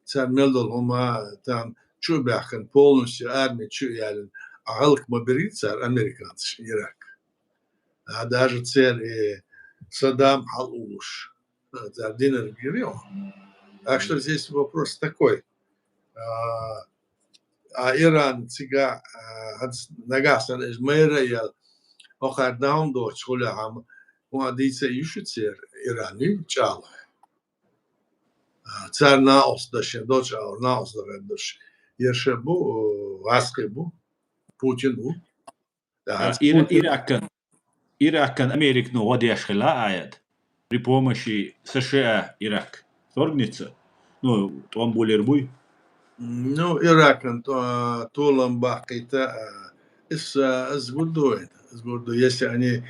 цар мел долу хӀума там чу а баьхкина, полностью арми чу а ялина, а гӀалак ма бери цар американцаш Ирак. А даже цер и Саддам хьал улуш, а, цар динар гири. Так что здесь вопрос такой. А, а Иран цига, а, хӀанз нагахь санна иза майра а яьлла, хӀокхара дан доцуш хӀулехь хӀума дийца а йиш ю церан Иран чӀагӀлой. А, цара накъост дан шен долчу агӀор накъост дан гӀерташ. Ерша бу, э, гӀаскхи бу, Путин ву. Да, А, хӀанз Ира-, Путин Иракан, Иракан Американо гӀо деш хила Аят. При помощи С Ш А Ирак. Соргница? Ну, тӀом булер буй? Ну, Иракан то-, толам баккхийта, а, ис, а, ис гурдуй, ис гурдуй, если они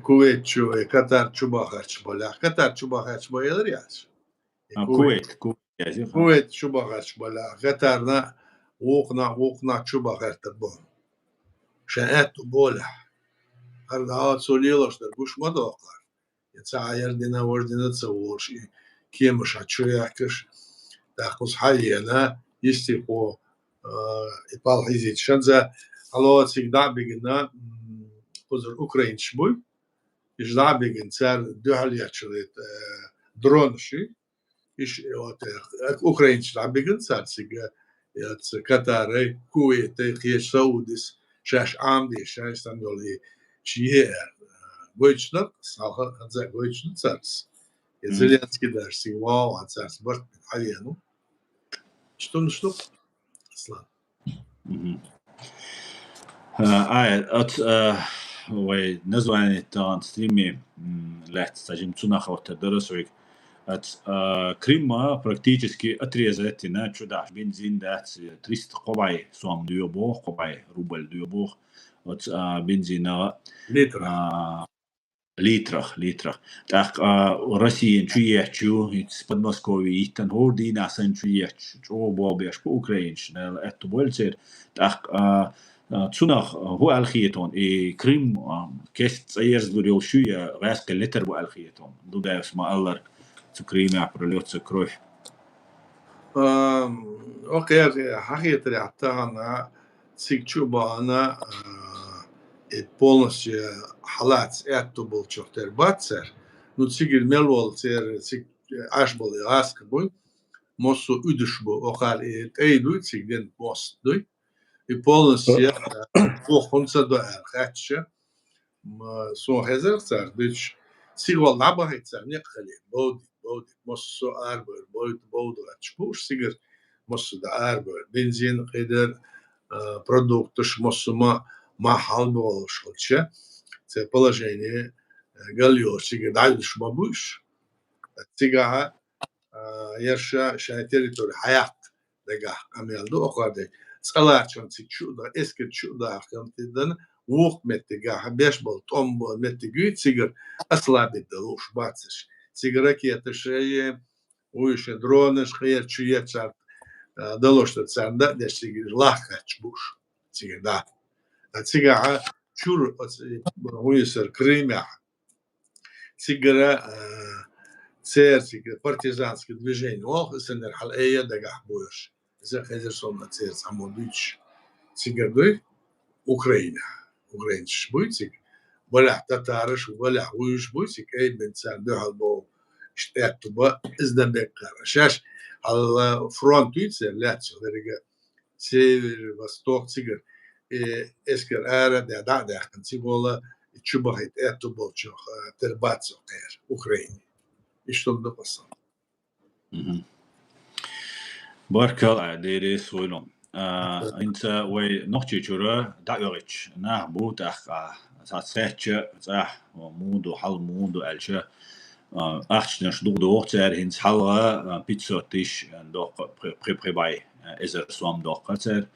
Кувейт чу, э, Катар чу бахарч баля. Катар чу бахарч баля яц. А, Кувейт. Кувейт, Кувейт, язи, ха. Кувейт чу бахарч баля. Катарна вукхна, вукхна чу бахарта бо. Шен аьтту болехь. Хьара дӀа цо лелош дар гуш ма доккхар. Я ца Ӏаяр дина, вож дина ца волуш, и кемаш хьа чу яьккхаш, тӀаккха кхуза хьаена, йистехь, а, и пал хьийзийта шанза, хьало цига дӀа а бигина, м, кхузара украинцаш буй, иша дӀа а бигина, цара дуьхьал ечу, э, дронаш ю, Иш, вот, э, украинцаш дӀабигина цара цига, я ца Катарай, Кувейтай, кхечу Саудис, шаьш Ӏамадеш, шаьш санна йолу и чие, э, гойтуш дара, салха ханза гойтуш ду царца. Я Мгм. Зеленский даже цига вогӀу, царца барт бина хьавеана. Что, ну что? Аслан. Мгм. Э, ай, оц, э, вай название тахана стриме, м, лаьцна ца жим цунах хӀоттар дара соьга. Оц, э, Крыма практически отрезать дина, чу дахьаш бензин дац, триста кхо бӀе сом доьху боху, кхо бӀе рубль доьху боху. Оц, э, бензинах, Литр. э, Литрах, литрах. ТӀаккха, а, Россиян чу етташ ю, хӀинца Подмосковье йиттина, хӀора дийнахь санна чу етташ, чӀогӀа болх беш бу украинцаш, Дала аьтту бойла церан. ТӀаккха, а, а, цунах, а, хӀун аьлла хета хьуна, и Крым, а, кеста цӀа ерзалур йолуш ю я гӀаьскхи летар бу аьлла хета хьуна? Дудаевс ма-аллара, цу Крымехь прольётся кровь. Ам, окхеран хьан хетарехь тахана цига чу а бахана, а, и полностью хьалаца аьтту болчух тера бац цара. Ну, цигара мел волу церан цига Ӏаш болу гӀаскхи буй, массо а уьдуш бу, окхара и тӀай дуй, цига ден мост дуй. И полностью, а, боху хӀунда ца до аьлла хаьттича, м, суна хезарх цара дуьйцуш, цига вала дӀабахийта цара некъ хилийта, бовдийта, бовдийта, массо а арабевлла, бовдийта, бовда гӀатташ бу уьш цигара, массо а дӀа арабевлла, бензин, кхидӀа, а, продукташ, массо а ма, ма хьалаболуш хилча, церан положение, а, галйолуш цигара дӀаюьдуш ма бу уьш. Цигахь, а, ерша шайн территори хьаяккха дагахь къамел ду, окхар дерг. ЦӀа ларчон цига чу а да-, эскар чу а дахкан тидана, вукху меттигахь беш болу тӀом болу меттиг юй цигара, ослабить дан лууш бац уьш. Цига ракеташ, э, вуьйшин дронаш, кхера чу ецар, а, далош дар царна дан а деш, цигара лахкаьрташ бу уьш. Цигара да. А цигахь чуьра оцу, э, вуьйсар Крымехь. Цигара, а, церан цига партизанский движение воху, СНР хьала эя дагахь боьрш. Иза хезар сонна церан цхьаммо дуьйцуш. Цигара дуй Украина. Украинцаш буй цига. Балехь татараш, балехь вуьйш буй цига, эй, бен царна дуьхьал боху. Иштта аьтту ба, иза дан беккхара. Шаьш Хьалла фронт дуьйцу лаьцна веррига, север, восток цигара, э, эскар ара а даь, дӀа а даьккхина, цигахула чу бахийта аьтту болчух, э, тера бац цо кхера Украине. Иштта ду-кх сан. Мгм. Баркалла, Ӏа, Дела реза хуьлда. А, хӀинца вай Нохчийчуьра дӀаоьгӀуьйтуш нах бу тӀаккха, цхьацца хаьттича, цӀахь муха ду, хьал муха ду аьлча, а, ахчанаш дукха доху цара, хӀинца хьалха, а, пятьсот тысяч доккху, пхи-, пхи-, пхи бӀе, а, эзар сом доккху цара.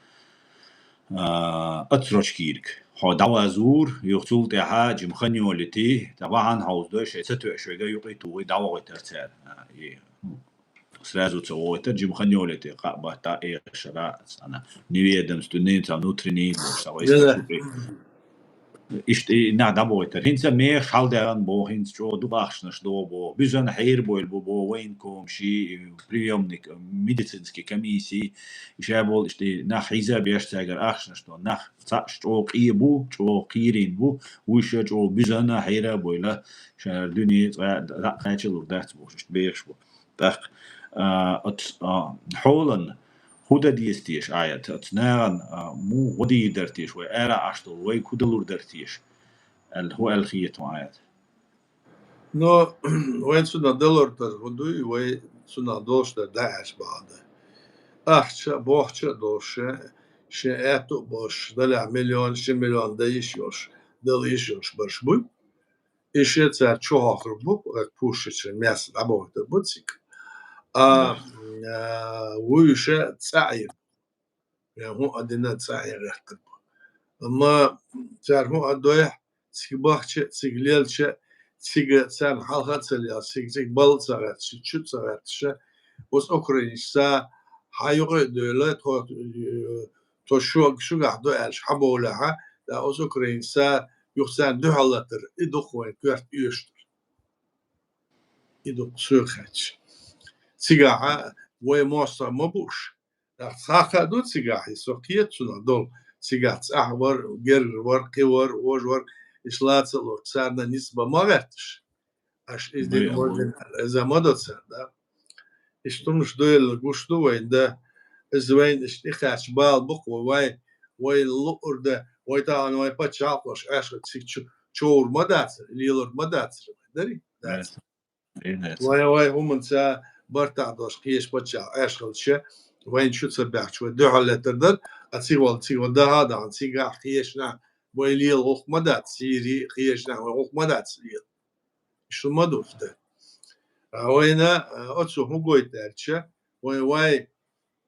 А, отсрочка йийриг. Хьо дӀавазор, юха цул тӀаьхьа жима хан йолийта, тӀаккха бахьана хьовзадой, шайн ца тоьаш верг юкъе тухий дӀавохуьйтура цара. А, и, ну, сразу ца вохуьйтура, жима хан йолийта, кхаъ баттахь, эшара, цхьана неведомственный, цхьа внутренний, цхьа вайса Да-да. шуьга. Иштта и нах дӀабохуьйтура. ХӀинца мехаш хьалдаьхна боху, хӀинца чӀогӀа дукха ахчанаш догӀу боху. Буьззина хьерабевлла бу боху военкомаш, приёмник, медицинский комиссии, ишта болу иштта и нах хьийзабеш цаьргара ахчанаш догӀу. Нах цхьаъ чӀогӀа къе бу, чӀогӀа кхийрина бу, вуьш чӀогӀа буьззина хьерабевлла, ша дуьне цкъа дӀа а кхачалур дац бохуш, иштта бехаш бу. ТӀаккха, а, оц-, а, хьолан хӀун дан деза теша, Ӏа, оцу нахана, а, муха гӀо дийр дара теша, вай ара Ӏаш долу, вайга хӀун далур дара теша аьлла, хӀун аьлла хета хьуна, Ӏа? Ну, вайн цунах далур дара хӀун дуй, вай цунах долуш дара дӀа аьлча бахьана дан. Ахча а, бохча а долуш, шен, шен аьтту а болуш, далехь миллион, ши миллион дан йиш йолуш, дала йиш йолуш барш буй. И шен цара чухьохур бу, пушечный мясо дӀабохуьйтур бу цига. А, Да. а, вуьйша цӀа Ӏийр бу. Я хӀун а дина цӀа Ӏе гӀертар бу. Амма цара хӀун а дойхь, цига бахча, цига лелча, цига царна хьалха а ца лелаш, цига, цига балла а ца гӀерташ, чу а ца гӀерташ, оцу украинца хьан юкъе а девлла, тхо, э, тхо шу-, шуьгахь ду аьлча, хьан бовлехьа, да, оцу украинца юха царна дуьхьал латар, и ду-кх вайн коьрта оьшуш дара. И ду-кх соьга хаьттича. Цигахь вай мостагӀ ма бууш. ТӀаккха цхьа а ду цигахь, и со кхета цунах долу. Цигахь цӀахь вар, гергара вар, кхин вар, вожа вар, иштта лаца а лоцуш, царна ницкъ бан ма гӀерташ. Аша иза Ма дина, я вожа вай. дина, иза ма до цара, да. Иштта хӀуманаш дуйла гуш ду вайна, да. Иза вайна иштта тӀекхаьчча бала бу-кх вай, вай, вай луъур да, вай тахана вай пачхьалкхоша Ӏаьшхалла цига чу-, човр ма дацара, лелор ма дацара вай, дарий? Дац. Дац. Э, дац. Вай, вай хӀуманца бартахь долуш кхечу паччахьан Ӏаьшхалча, вайна шу ца баьхча, вай дуьхьал леттар дара, а цига вала, цига вала даха а дахана, цигахь кхечу нах вай лела гӀуллакх ма дац, Сири, кхечу нах вай гӀуллакх ма дац лела. Шу ма ду дан. А вайна, а, оцу хӀун гойту аьлча, вай, вай,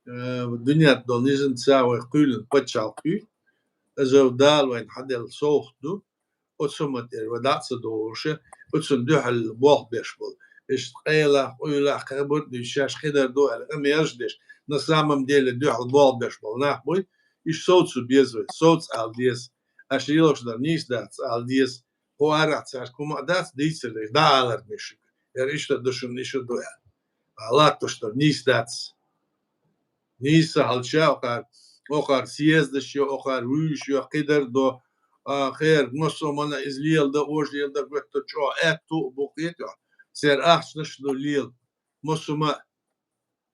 а, дуьненна долу низамца вай кхоьллина пачхьалкх ю, иза Дала вайна хьаделла совгӀат ду, оцу хӀуманна тӀера вай дӀа а ца догӀуш, оцунна дуьхьал болх беш болу. Иштта къайлах, къуьйлах, кхин хабар а дуьйцуш, шаьш кхидар ду аьлла, къамелаш а деш, на самом деле дуьхьал болх беш болу нах буй, иштта совцо беза вай, совца ала деза, аша лелош дар нийса дац ала деза, кху арахь цаьрга хӀума а дац, дийцар дерг дӀаалар ду шуьга. Яра иштта ду шуна, иштта ду аьлла. А латтош дар нийса дац. Нийса хьалча, окхар, окхар съездаш йо, окхар вуьйш йо, кхидар до, а, кхерга массо а мана иза леладан, вожа леладан гоьтту чӀогӀа аьтту а бу кхетахь. Церан ахчанаш а ду лела. Массо а ма,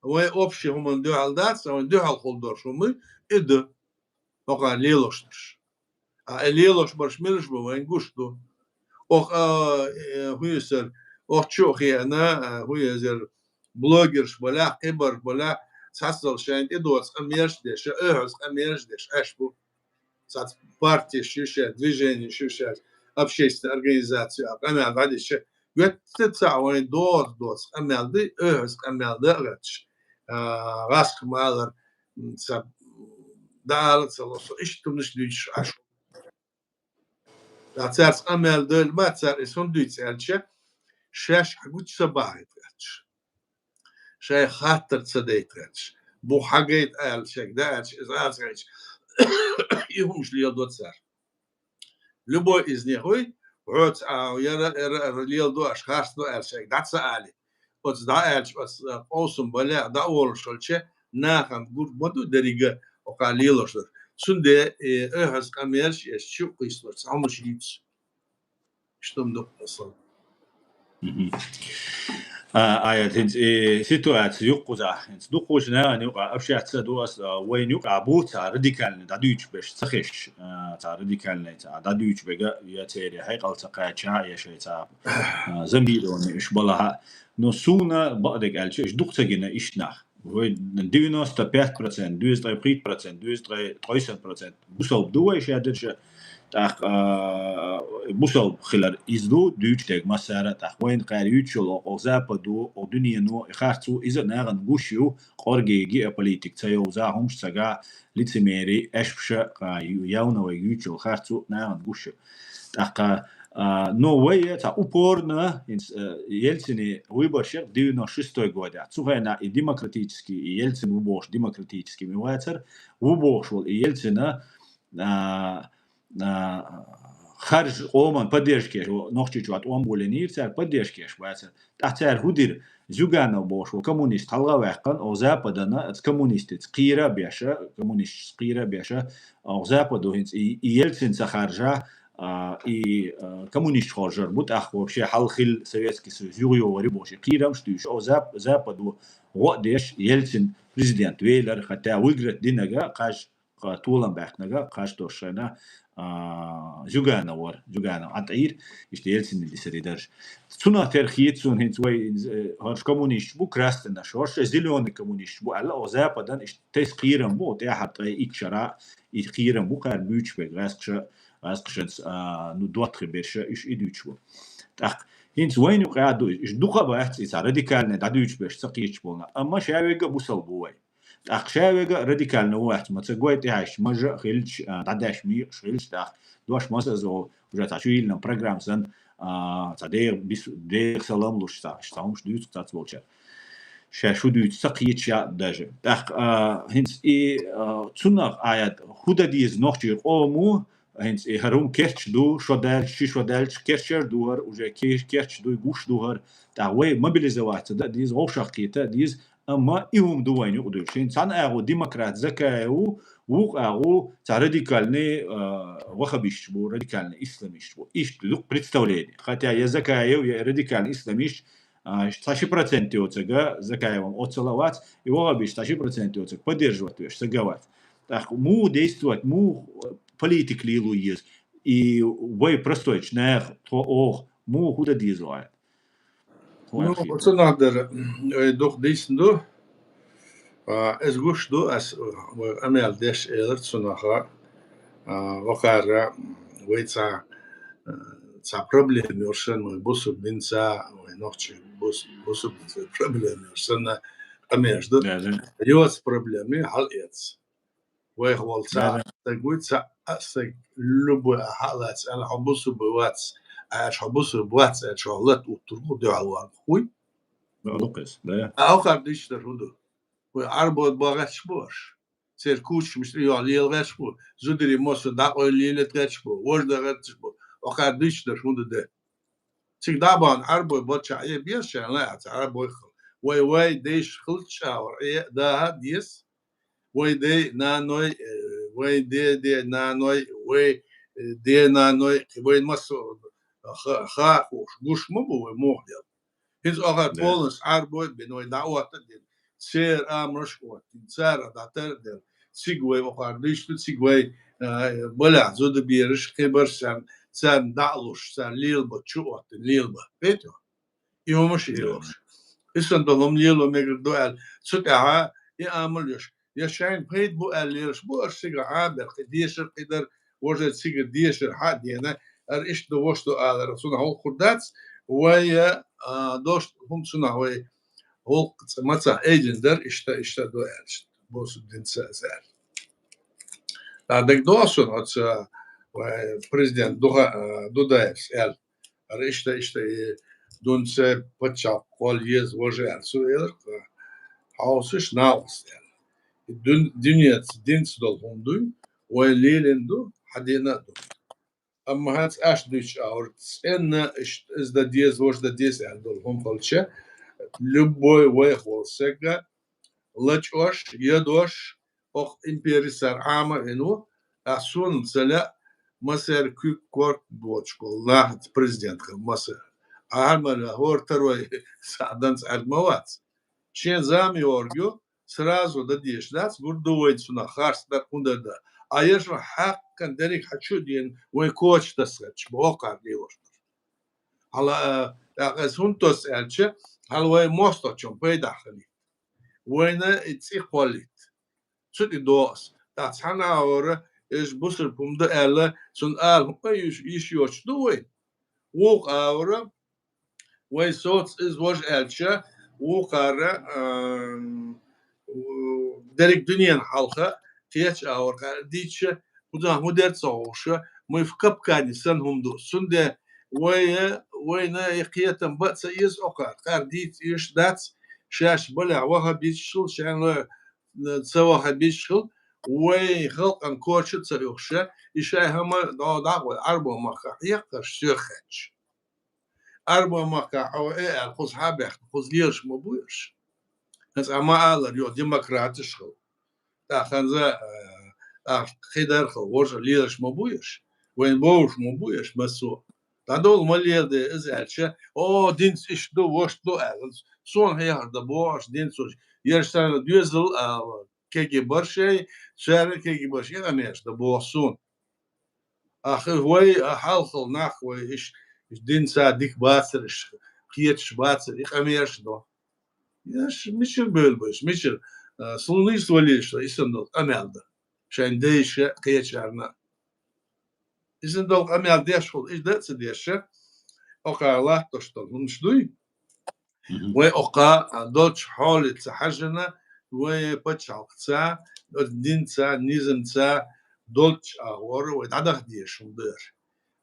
вай общий хӀуманна дуьхьал дац, вайн дуьхьал хила долуш хӀума и ду. Окхар лелош дарш. А, э, лелош барш милаш бу, вайн гуш ду. Ох, а, э, хӀун иза, ох чу а хиъна, а, хӀун иза, блогерш балахь, кхибарш балахь, цхьаццал шайна тӀедоцу къамелаш а деш, оьхьаз къамелаш а деш, Ӏаш бу. Цхьацца партеш ю шаьш, движенеш ю шаьш, общественная организация, къамел дӀадича, гуьттар цхьа вайн догӀу доцу къамел ду, оьхьаз къамел дан а гӀерташ. А, гӀаскхи малар, м, ца, дала ца ло, со иштта хӀуманаш дуьйцуш Ӏаш. Ткъа цаьрца къамел дойла ма, цара иза хӀунда дуьйцу аьлча, шаьш хьан гучу ца бахийта гӀерташ. Шайн хаттар ца дайта гӀерташ. Бу хьан гайта аьлла шайга, да аьлча, иза аса гӀерташ. И хӀумаш леладо цара. Любой из них вуй, хьоьца а яра, яра, яра леладо аша, харц ду аьлла шайга, дӀа ца али. Оцу дӀа аьлча, оцу, а, къовсам балехь дӀа а волуш хилча, нахана гур ма ду деррига окхар лелош дар. Цундела, э, оьхьаз къамелаш а еш, чу а кхийсалаш, цхьа хӀумаш йийцу. Иштта ма ду-кх сан. Мгм. А, Аят, хӀинца и ситуаци юккъузахь, хӀинца дукхача нахана юкъа, общаться ду ас, а, вайна юкъа бу цхьа радикальный дӀадуьйцуш берш ца хезаш, а, цхьа радикальный, цхьа дӀадуьйцуш берг а, я церан хьекъал ца кхаьча, я шайн цхьа, а, зомбирование уьш балахь а. Но суна бакъдерг аьлча, уьш дукха ца гина иштта нах. Вай девяносто пять процент, дезткъе пхийтта процент, дезткъе ткъойсанна процент бусалба ду вай шаьдерша, тӀаккха, а, бусалба хилар иза ду, дуьйцуш дерг массара а, тӀаккха вайна кхаьра юьйцуш йолу оха Западо, оха дуьнено, и харцо, иза а нахана гуш ю, къорге геополитика ца йовза, хӀумаш ца га, лицемери, аьшпаша, а, ю-, явна вайга юьйцуш йолу харцо нахана гуш ю. ТӀаккха, а, но вай цхьа упорно, хӀинца, а, Ельцины выбораш яра девяносто шестой годехь. Цу хенахь и демократический, и Ельцин ву бохуш демократический ма вацара, ву бохуш волу и Ельцина, а, а, харжа къоман поддержка еш, Нохчийчохь тӀом болийнера, цара поддержка еш вацара. ТӀаккха цара хӀун дира? Зюганов бохуш волу коммунист хьалха а ваьккхина, оха Западана, оцу коммунистаца кхера а беша, коммунисташца кхера а беша, оха Западо хӀинца и, и Ельцин ца харжа, а, и, а, коммунисташ хоржур бу, тӀаккха вообще хьал хилла Советский Союз юхайогӀур ю бохуш, и кхерамаш а дуьйцуш, оха Зап-, Западо гӀо а деш, Ельцин президент велира, хотя выиграть динарг а кхаж, кха-, толам баьккхинарг а кхаж долуш шайна, а, Зюганов вара, Зюганов Ӏатаира, иштта Ельцин дисари дарж. Цунах тера хета суна хӀинца вай, э, хӀорш коммунисташ бу, красныйш, хӀорш зелёный коммунисташ бу аьлла, оха Западана иштта тайса кхерам бу, оха тӀаьхьара ткъе иккхачу шарахь и кхерам бу, кхара буьйцуш берг гӀаьскаша, гӀаьскашаца, а, ну, доттагӀий берш, уьш и дуьйцуш бу. ТӀаккха хӀинца вайна юкъа а ду, уьш дукха а бац, и цхьа радикальный дӀадуьйцуш берш ца кхеташ болу. Амма ша верг а бусалба ву вай. ТӀаккха ша верг а радикальный ву вац, ма ца гой тӀехьаьжча, мажа а хилча, а, дӀадеш мекъаш хилча, тӀаккха дош маса а зо, уже цхьа чу йиллина программа санна, а, цхьа деха бис-, деха салам луш, цхьа, цхьа хӀумаш дуьйцу цац болчара. Ша шу дуьйцу ца кхеташ а даже. ТӀаккха, а, хӀинца и, а, цунах Аят, хӀун дан деза нохчийн къомо, хӀинца и хӀара хӀума керташ ду, шо даьлча, ши шо даьлча, кертчар ду хӀара, уже ке-, керташ дуй, гуш ду хӀара. ТӀаккха вай мобилизоваться дан а деза, вовшах кхета а деза, амма и хӀума ду вайна юкъа дуьйцуш. ХӀинца цхьана агӀо демократ Закаев ву, вукху агӀо цхьа радикальный, а, ваххабисташ бу, радикальный исламисташ бу. Иштта ду представление. Хотя я Закаев, я радикальный исламист, а, цхьа ши процент йоцург Закаеван оццул а вац, и ваххабисташ цхьа ши процент йоцург поддерживать веш саг а вац. ТӀаккха муха действовать, муха политика лело еза? И вай простойчу наха, тхо оха, муха хӀун дан деза вай? Ну, оцу нах дара, ой, дукха дийцина ду. А, иза гуш ду, ас, а, вай къамел деш элира цу наха, а, вахара, вай цхьа, а, цхьа проблема йолуш санна, вай бусург динца, вай нохчий бус-, бусург динца проблема йолуш санна, къамеш ду. Да, да. Йоцу проблема хьалаэца. Вайх волу цхьа Да, да. стаг вуй, цхьа а стаг, любой а хьа а лаьцна, аьлла, хьо бусург вац, аьлла, хьо бусург вац, аьлла, хьо лата уттург ву, дуьхьал ван хуй. Да, дукха иза, да. А, ахар дийцинарг хӀун ду? Вай Ӏарбой бохуьйтуш бу аша? Церан кучамаш тӀе йоху лела гӀерташ бу, зударий, массо а дӀакъевла лелийта гӀерташ бу, важа дан гӀерташ бу. Ахар дийцинарг хӀун ду де? Цига дӀа а бахна Ӏарбой болчохь, э, беза шайна лаьа цхьа Ӏарбой хила. Вай, вай дайша хилча а, вара, э, даха а деза. Вай дай, наной, э, вай де, де, наной, вай, э, де, наной, кхин вайн массо а ха-, ха а хууш, гуш ма бу вай муха дела. ХӀинца ахар Да. полностью Ӏарбой а бина, вай дӀа а отта а дина. Церан амалш а оттина, цара дӀатар а делла. Цига вай ахар дийцина, цига вай, а, балехь зуда бераш, кхин барш царна, царна дӀа а луш, царна лелабан чу а оттина, лелабан. Хетий хьуна? И хӀумаш а Да. йолуш. И санна долу хӀума лело мегар ду аьлла, цу тӀаьхьа и амал йолуш. Я шайна пайда бу аьлла лелаш бу аша цигахь а бер, кхин дешар кхин дара, важа цига дешар хьа а дена, ара иштта ду, вуш ду алар, цунах хӀуллакх хир дац, вай, а, дош хӀума цунах вай гӀуллакх ца-, мацах айдина дара, иштта, иштта ду аьлла, бусург динца аса аьлла. ТӀаккха дерг догӀу суна оцу вай президент Духа-, а, Дудаевс аьлла. Ара иштта, иштта, и дунца паччахь кхолла еза важа аьлла, цо элира, хьовсуш, накъост аьлла. И дуьн-, дуьненца, динца долу хӀума дуй, вай лелийна ду, хьан дина а ду. Амма хӀинца аша дуьйцуш агӀор цӀенна, иштта, иза дан деза, важа дан деза аьлла долу хӀума хилча, любой вайх волу сага лачкъош, ядош, оха импери цара Ӏама а вина ву, ткъа суна ца лаьа, масер куьг корта боцуш болу нахаца президент хила масер. Ахьа мара хӀора тарой сагӀа данца Ӏаьржа ма вац. Шен зама йоргйо, сразу дан дезаш дац, гур ду вай цунах харц дар, хӀун дар да. А ешра хьаккан дерриг хьачу а дена, вай коча тасхарч, боккхар лелаш дар. Хьала, а, тӀаккха аз хӀунда тос аьлча, хьала вай мостагӀчун пайда хилийта. Вайна и цӀи кхоллийта. Цу тӀе доас. ТӀаккха цхьана агӀора, иш бусурба хӀума да аьлла, цунна ала хӀума йиш, йиш йоцуш ду вай. Вукху агӀора, вай соц иза важа аьлча, вукхара, ам, у, дерриг дуьненан хьалха, кхечу агӀора кхара дийча, кхузахь хӀун дер ца хууша, мы в капкане санна хӀума ду. Цундела вай, вайна и кхетам бан а ца еза окхара, кхара дийца еш дац, шаьш балехь ваха биччал, шайна ца ваха биччал, вай халкъан корча а ца юхуша, и шай хӀама дӀо дӀа а гӀой, Ӏарбо махкахь хьекхарш соьхаьчча. Ӏарбо махкахь хьо э аьлла, кхуза хьа а баьхна, кхуза лелаш ма бу уьш. Хьанца ма аллара, юха демократаш хила. ТӀаккха ханза, а, тӀаккха кхидар хила, вожа лелаш ма бу уьш. Вайн бовш ма бу уьш, массо. ДӀадовла ма леладе иза аьлча, о, динца иштта ду, вошта ду аьлла. Суна хьехар дан бохуш, динца уьш. Ерш санна доьзал а, кеги баршай, цара кеги барш, и къамеш дан боху суна. Ахи вай, а, хьалхал нах вай, иш, иш динца дика бацар, иш кхеташ бацар, и къамеш до. Еш мичара бевлла ба иш, мичара, а, слуниш валиш, и сан долу къамел да. Шайн дайша кхечарна. И сан долу къамел деш хула, иш да а ца деша, окхара латтош долу хӀумаш дуй? Мгм. Вай окха, а, долчу хьоле ца хьаьжжина, вай пачхьалкхца, оцу динца, низамца долчу агӀора вай дӀадаха дезаш хӀума дара.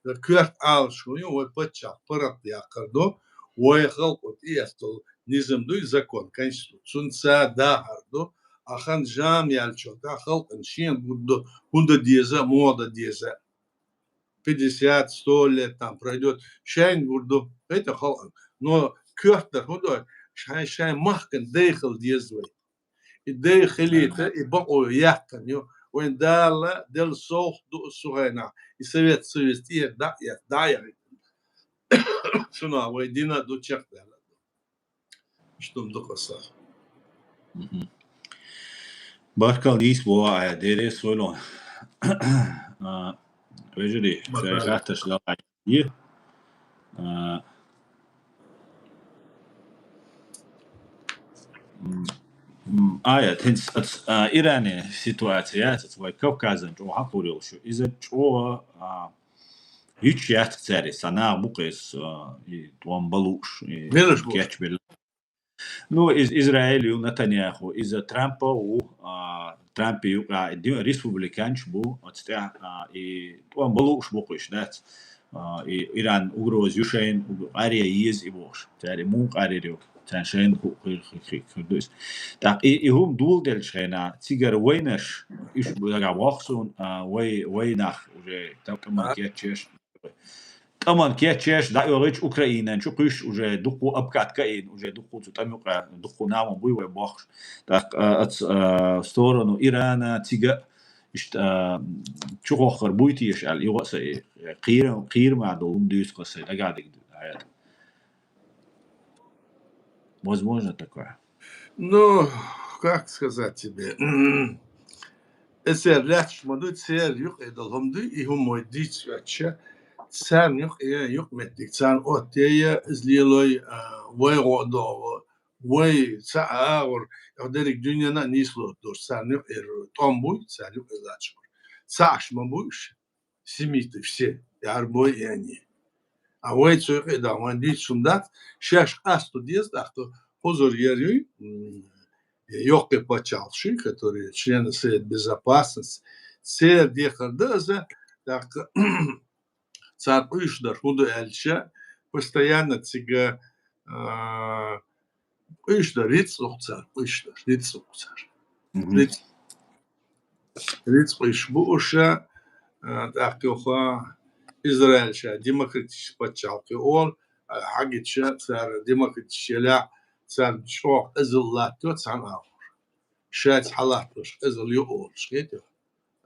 Вай коьрта Ӏалашо ю, вай пачхьалкх паргӀат яккхар ду, вай халкъо тӀеэцна долу низам дуй, закон, конституция, цунца дахар ду, а хан жам яьллачул тӀаьхьа халкъана шена гур ду, хӀун дан деза, муха дан деза. Пятьдесят, сто лет там пройдёт, шайна гур ду, хӀета халкъана. Но коьртара хӀун ду, шайн, шайн махкан дай хила деза вай. И дай хилийта, и бакъо яьккхина ю. Вайн Дала делла совгӀат ду сухайна. И Совет Союз тӀера дӀа а эцна, дӀа а яхийтина. Цунах вай дина ду, чекхдаьлла ду. Иштта ду-кх аса. Мгм. Баркалла, нийса боху, Ӏая, Дела реза хуьлда. А, вежарий, шайн хаттарш ла-, А, м, м, Ӏая, хӀинца, а, Иране ситуация яц, вай Кавказан чӀогӀа хьакхур йолуш ю. Иза чӀогӀа, а, юьтуш яц цаьрга, сан нах бу-кх иза, а, и тӀом бан лууш, и кечбелла. Ну, из-, Израиль ю, Натаньяху, иза Трампа ву, а, Трампе юкъа ди-, республиканча бу, оцу тӀехь, а, и тӀом бан лууш бу-кх уьш, дац? А, и Иран угроза ю шайна, уг-, къаре еза и бохуш. Цара и муха къарийр ю? Царна шайна ху-, хир, хир, хир, хир ду иза. ТӀаккха и, и хӀума доладелчу хенахь, цигара вайнаш, уьш дагахь воху суна, а, вай, вай нах уже тӀам-, тӀаман кечъеш, тӀаман кечъеш, дӀайогӀучу Украинан чу кхуьйсуш уже дуккха а обкатка а йина, уже дуккха а цу тӀам юкъа, дуккха а нахана буй вай бохуш. ТӀаккха, а, оцу, а, сторону Ирана, цига а, иштта, а, чухохкар буй теша аьлла, юха а сайн, кхийра-, кхийра ма долу хӀума дуьйцу-кх аса сайн дагахь дерг ду, Ӏая. Возможно такое. Ну, как сказать тебе? Эсер лаьтташ ма ду, церан юкъе долу хӀума дуй, и хӀума вай дийца оьцуша, царна юкъе, юкъаметтиг царна оттае, иза лелой, а, вай гӀо а догӀу, вай цхьа а агӀор, дерриг дуьненна а нийслур долуш, царна юкъера тӀом буй, царна юкъе лаьтташ бу. Цхьаъ аш ма буй уьш. Семиты все, и Ӏарбой, и они. А вай цу юкъе дан, вайн дийца хӀума дац, шаьш къасто деза, тӀаккха хӀузар яр юй, м, йоккхий пачхьалкхаш, которые члены Совета Безопасности, церан декхар дан иза, тӀаккха цара къуьйсуш дар хӀун ду аьлча, постоянно цига, а, къуьйсуш дар, рицкъ ду-кх цара, къуьйсуш дар, рицкъ ду-кх цара. Мгм. Рицкъ. Рицкъ къуьйсуш бу уьш, а, тӀаккха юха Израиль ша демократический пачхьалкх ю олу, а, хьагича цара демократический елахь, царна чӀогӀа къизалла латтайо цхьана агӀор. Шайца хьалаттош къизалла ю олуш, хетий?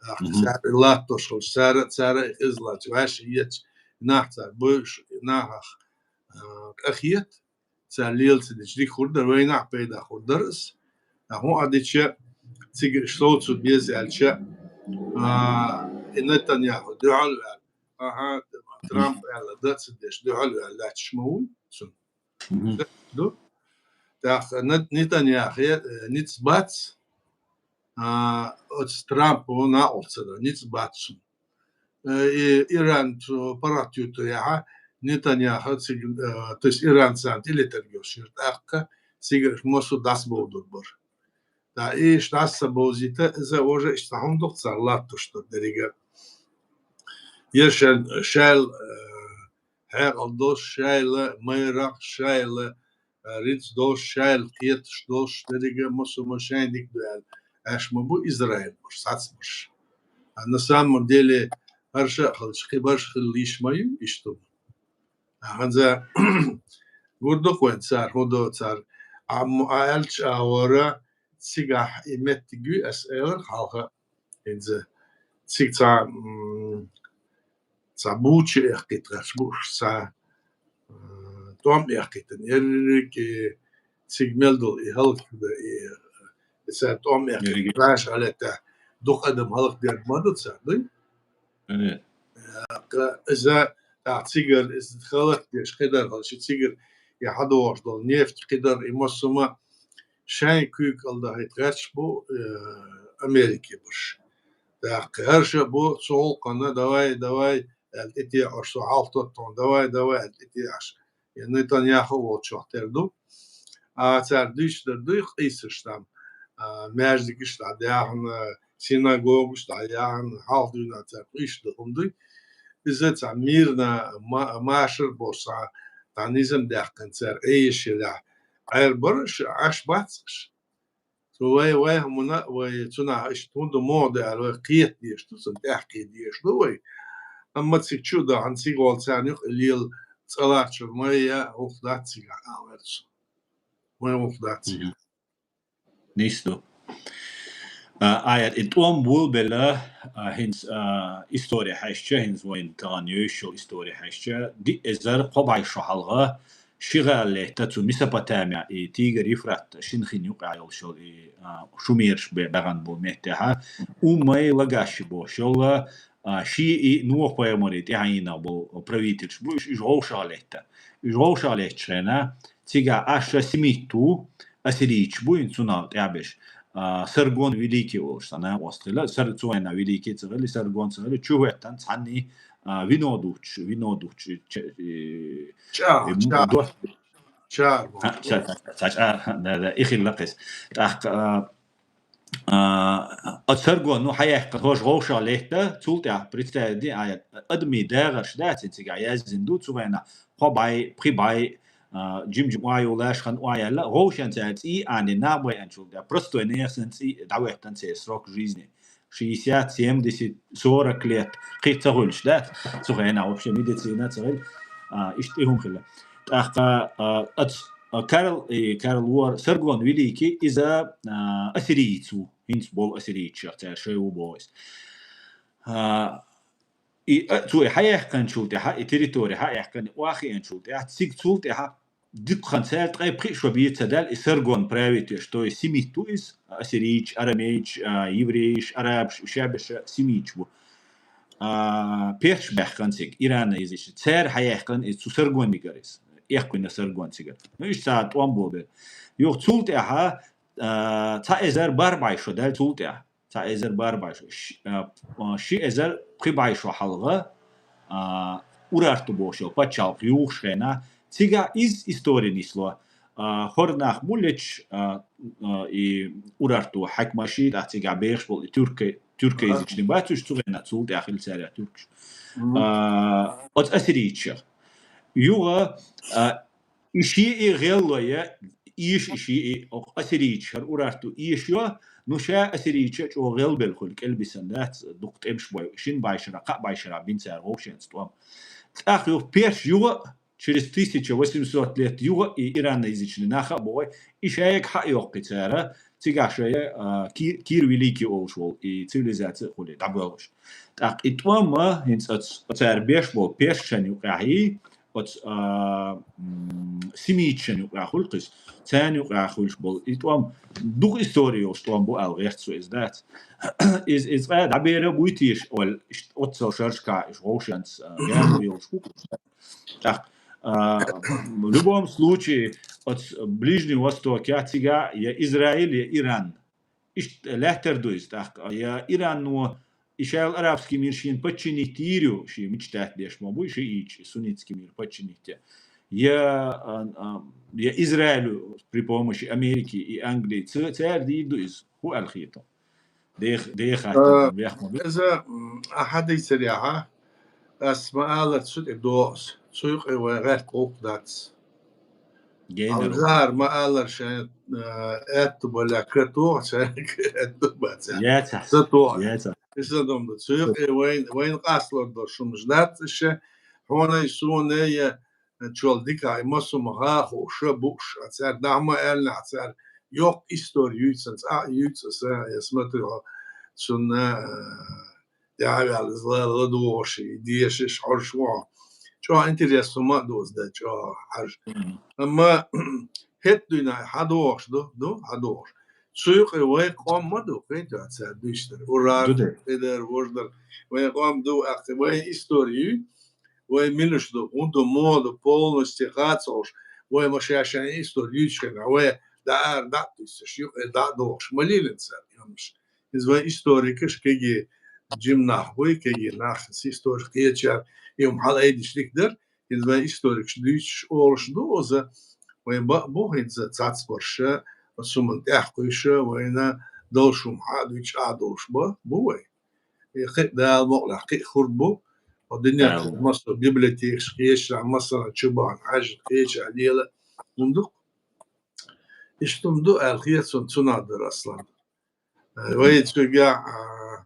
Ахча цара латтош хуьлуш, цара, цара и къизаллачу ваьш ецча, нах цара буьйш, нахах, а, къахета, цар лелаца дича дика хургдар, вайнахьа пайда хургдар из. А хӀун а дича, цига иштта совцо беза аьлча, а, и Нетаньяху дуьхьал ваьлла. Аха, Трамп аьлла, да ца деш, дуьхьал ваьлла лаьтташ ма ву цунна. Ду. ТӀаккха Нет-, Нетаньяхе, э, ниц бац, а, оцу Трампо накъост ца дан, ниц бац цунна. Э, и Иран цу паргӀатъютарехьа Нетаньяхо цига, э, то есть Иран царна тӀелетарг йолуш яра тӀаккха, цигара массо а дӀасабовдур бара. ТӀаккха и иштта дӀаса ца бовзийта, иза уже иштта хӀума ду-кх царна латтош ду деррига. Яра шайн, шайла, э, хьекъал долуш, шайла майракх, шайла, э, рицкъ долуш, шайла кхеташ долуш, деррига массо а шайн дика ду аьлла, аьш ма бу Израиль барш, сац барш. А на самом деле, хӀара ша а хилча, кхин барш хила лийш ма ю, иштта ду. А хӀанза гур ду-кх вайн цара, хӀун до цара. А м-, а аьлча а вара, цигахь и меттиг юй, ас элира хьалха, хӀинца цига цхьа, м, цхьа буча эккхийта гӀерташ бу уьш, цхьа, м, тӀом эккхийтина. Ерриг и цига мел долу и хӀаллакдан, и, и цара тӀом эккхийта, Ерриг. Баьш хьалетта дукха адам хӀаллакдерг ма ду цара, дуй? Э. Ка-, иза, тӀаккха цигара иза халат деш, кхидӀа хала ши цигара и хьадогӀуш долу нефть, кхидӀа и массо а шайн куьйга кӀалдахийта гӀерташ бу, э, Америке барш. ТӀаккха хӀара ша бу цу гӀуллакхана, давай, давай, аьлла тӀетеӀаш, со хьалха тоттугӀна, давай, давай, аьлла тӀетеӀаш. Я Нетаньяху волчохь тера ду. А цара дуьйцуш дар дуй, къийсаш там, а, маьждигаш дӀаяхна, синагогаш дӀаяхна, хьалха дуьйна цара къуьйсуш дар хӀума дуй. Иза цхьа мирна ма-, машар бохуш цхьа, цхьа низам даьккхина цара Ӏеш елахь, Ӏер бара аш, Ӏаш бац аш. Цу вай, вай хӀумана, вай цунах иштта хӀунда могӀа ду аьлла, вай кхета дезаш ду, цунна тӀаьхьа кхета дезаш ду вай. Амма цига чу а дахана, цига волу царна юкъа лела цӀа ларчур ма я, гӀуллакх дац цигахь, аьлла ваьлла цо. Вайн гӀуллакх дац цигахь. Мгм. Нийса ду. А, аят, и тӀом болабелла, а, хӀинца, а, истори хьаьжча, хӀинца вайна тахана йовзуш йолу истори хьаьжча, диъ эзар кхо бӀе шо хьалха, ши гӀала летта цу Месопотамия, и Тигр, Евфрат шина хин юкъахь йолуш йолу и, а, шумераш бе-, баьхна болу меттехьа, Уммай Лагаши бохуш йолу, а, шиъ и Нухь-пайхамаре тӀаьхьенах болу правительш бу, уьш, уьш вовшах летта. Уьш вовшах леттачу хенахь, цигахь аш семит ву, ассирийцаш бу, хӀинца цунах тӀаьхьаберш. А, Саргон Великий олуш цхьа накъост хилла, Сар-, цу вайна Великий ца хилла, Саргон ца хилла, чу хӀоьттина цхьанний, а, вино духчу, вино духчу, ч-, э, ЧӀагӀ, э, м-, чӀагӀ. До-, ЧӀагӀ боху. А, ца, ца, ца, ца, чӀагӀ, да, да, и хилла кхин. ТӀаккха, а, а, оцу Саргон, ну, хьаяьккхина хӀорш вовшах летта, цул тӀаьхьа, представить де, а, адамийн дагӀарш дац, хӀинца цигахь яздина ду, цу вайна кхо бӀе, пхи бӀе, а, жим-жим ой йолаш хан ой яьлла, вовшан цара цӀий а Ӏанийна, нах байинчул тӀаьхьа, простой нехан санна цӀий дӀахӀоьттина церан срок жизни. Шестьдесят, семьдесят, сорок лет, кхин ца хуьлуш дац, цу хенахь вообще медицина ца хилла, а, иштта и хӀума хилла. ТӀаккха, а, ац-, а, Карл, и Карл вара Саргон Великий, иза, а, ассирийц ву, хӀинца болу ассирийцех цара шайн ву боху иза. А, и, а, цо и хьаяьккхинчул тӀаьхьа, и территори хьаяьккхина, и охьахиъначул тӀаьхьа, цига цул тӀаьхьа дукха хан цаьрга ткъе пхиъ шо бен ца даьлла, и Саргон править еш, то есть семит ву иза, ассирийцаш, арамейцаш, а, еврейш, арабаш, уьш беша семиташ бу. А, персаш баьхкина цига, Ирана иза иштта. Цара хьаяьккхина иза цу Саргонигара иза. Эккхийна Саргон цигара. Ну, иштта цхьа тӀом болабелла. Юха цул тӀаьхьа, а, цхьа эзар бархӀ бӀе шо даьлла цул тӀаьхьа. Цхьа эзар бархӀ бӀе шо, ш-, а, а, ши эзар пхи бӀе шо хьалха, а, Урарту бохуш йолу пачхьалкх юхуш хенахь, цигахь иза истори нисло. А, хӀора нах бу лечу, а, а, и Урарту хьаькамаши, тӀаккха цигахь бехаш болу и тюркай-, тюркайзични бац уьш цу хенахь, цул тӀаьхьа хилла цара тюркаш. Мгм. А, оцу ассирийцех. Юха, а, и шиъ гӀелло я, эша и шиъ, оцу ассирийцаш хӀара Урарту эшайо, ну, ша ассирийцаш чӀогӀа гӀелбелла хуьлу, кӀелбисина дац, дукха тӀемаш бой, шина бӀе шарахь, кхаа бӀе шарахь бина цара вовшашца тӀом. ТӀаккха юха персаш юха а, через тысяча восемьсот лет юха а и Ирана изични нах а боху, и шайга хьа а йоккхи цара, цигахь шайн, а, Ки-, Кир Великий олуш волу и цивилизаци а хуьлий дӀабоьлхуш. ТӀаккха и тӀом а, хӀинца оц-, оцара беш болу персашна юкъахь и, оцу, а, м, семитчан юкъахь хуьлу кхуьс, царна юкъахь хуьлуш болу. И тӀом дукха истори йолуш тӀом бу аьлла гӀерта цо иза дац. Иза, иза цкъа дӀабера буй теша, олу, иштта оццал шаршкахь, иштта вовшанца, а, герга йолуш бу. ТӀаккха, а, в любом случае, оцу Ближний Восток я цигахь я Израиль, я Иран. Иштта лаьттар ду иза тӀаккха. Я Ирано, и шайл арабский мир шена подчинить йийр ю, шен мича даьтта деш ма буй, шиитча, суннитский мир подчинить я. Я, а, а, я Израилю при помощи Америки и Англии. Ца-, цара дийр ду иза. ХӀун аьлла хета? Дех-, деха А, вех ма бу. Иза, м, ахьа дийцарехьа, ас ма аллара цу тӀе догӀу ас. Цу юкъе вайн гӀерта гӀуллакх дац. Гейнару. Алжар ма аллара шайн, а, аьтту баля ка тоху, шайн аьтту бац. Яцахь. Ца тоху. Яцахь. Иза дом ду. Цу юкъе вайн, вайн къасталур долуш хӀумаш дац иша. Хьонай, сонай, я чол дика, и масума хаа хууш, ша бууш, а цара дахма аьлла, а цара йоккха истори юьйцан, цӀа юьйцу аса, я смотрю, цунна, а, тӀаьхьаваьлла иза ла-, ладугӀуш, и дешаш, хьожуш ву хьо. ЧӀогӀа интересно ма а ду иза, да, чӀогӀа хьажа. Мгм. Амма хӀетта дуьйна хьадогӀуш ду, ду, хьадогӀуш. Цу юкъе вайн къом ма ду, кхин а цара дуьйцуш дара. Урар, Ду де. Педар, вождар. Вайн къом ду, аккхи, вайн истори ю, вайн милуш ду, хӀун ду, муха ду, полностью хацалуш, вай ма ша-шайн истори юьйцуш хилла, вай дӀа ара дӀа а туьйсуш, юкъе дӀа а догӀуш, ма лелина цара, йомаш. Иза вайн историкаш, кегий жим нах буй, кегий нах, историк кхечара, и хӀума хьала айдиш дика дара, иза вайн историкаш дуьйцуш олуш ду, оза вайн бакъ бу, хӀинца цацбарша, суман тӀаьхьакхуьйша, вайна долуш хӀума хьа а дуьйцуш, а долуш ба, бу вай. И кхин а Дала мукъалахь, кхин а хурд бу, о дуьнен Дала. Массо библиотекаш, кхечара, массарна чу бахана, хьаьжна, кхечара лела, хӀума ду. Иштта хӀума ду, аьлла хета суна цунах дара, Аслан. Э, вай цуьнга, а,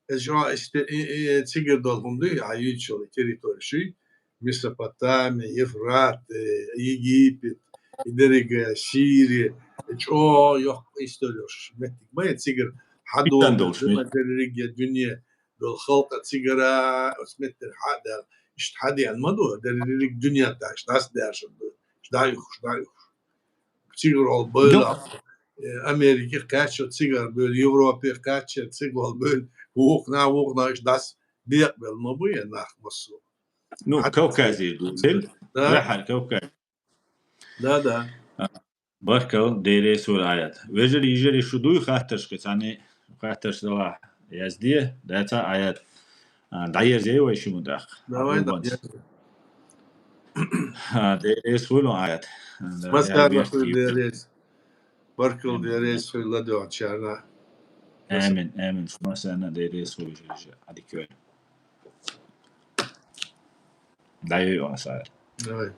эс чӀогӀа исте-, и, и, цигара долу хӀума дуй, а юьйцуш йолу территори шуьй, Месопотамия, Евфрат, э, Египет, и деррига, э, Сирия, чӀогӀа йоккха истори йолуш меттиг ма ю цигара хьадогӀу, Питан долуш меттиг. Деррига дуьне долу халкъа цигара, оцу меттера хьа а даьлла, иштта хьадеана ма ду, деррига дуьне тӀехь, иштта дӀасадаьржина ду, иштта дӀаюхуш, дӀаюхуш. Цигара олу бевлла, э, Америке кхаьчча цигара бевлла, Европе кхаьчча цигара олу бевлла, вукхунах, вукхунах иштта дӀаса декъабелла ма бу и нах массо. Ну, Хьан Кавказе ду, Да. Дехьа Кавказ. Да, да. А, баркалла, Дела реза хуьлда, Аят. Вежарий, йижарий, шу дуй хаттарш кхин цхьаьна? Хаттарш далахь, язде, дацахь, Аят. А, дӀаерзий вай шимма тӀаккха? Давай, Абу Банс. дӀаерза. А, Дела реза хуьлда, Аят. Массарна хуьлда Дела реза. Баркалла, Амин. Дела реза хуьлда ладоьгӀначарна. Амин, амин. Шуна санна Дела реза хуьлда, Ӏадика йойла. ДӀайой аса. Давай.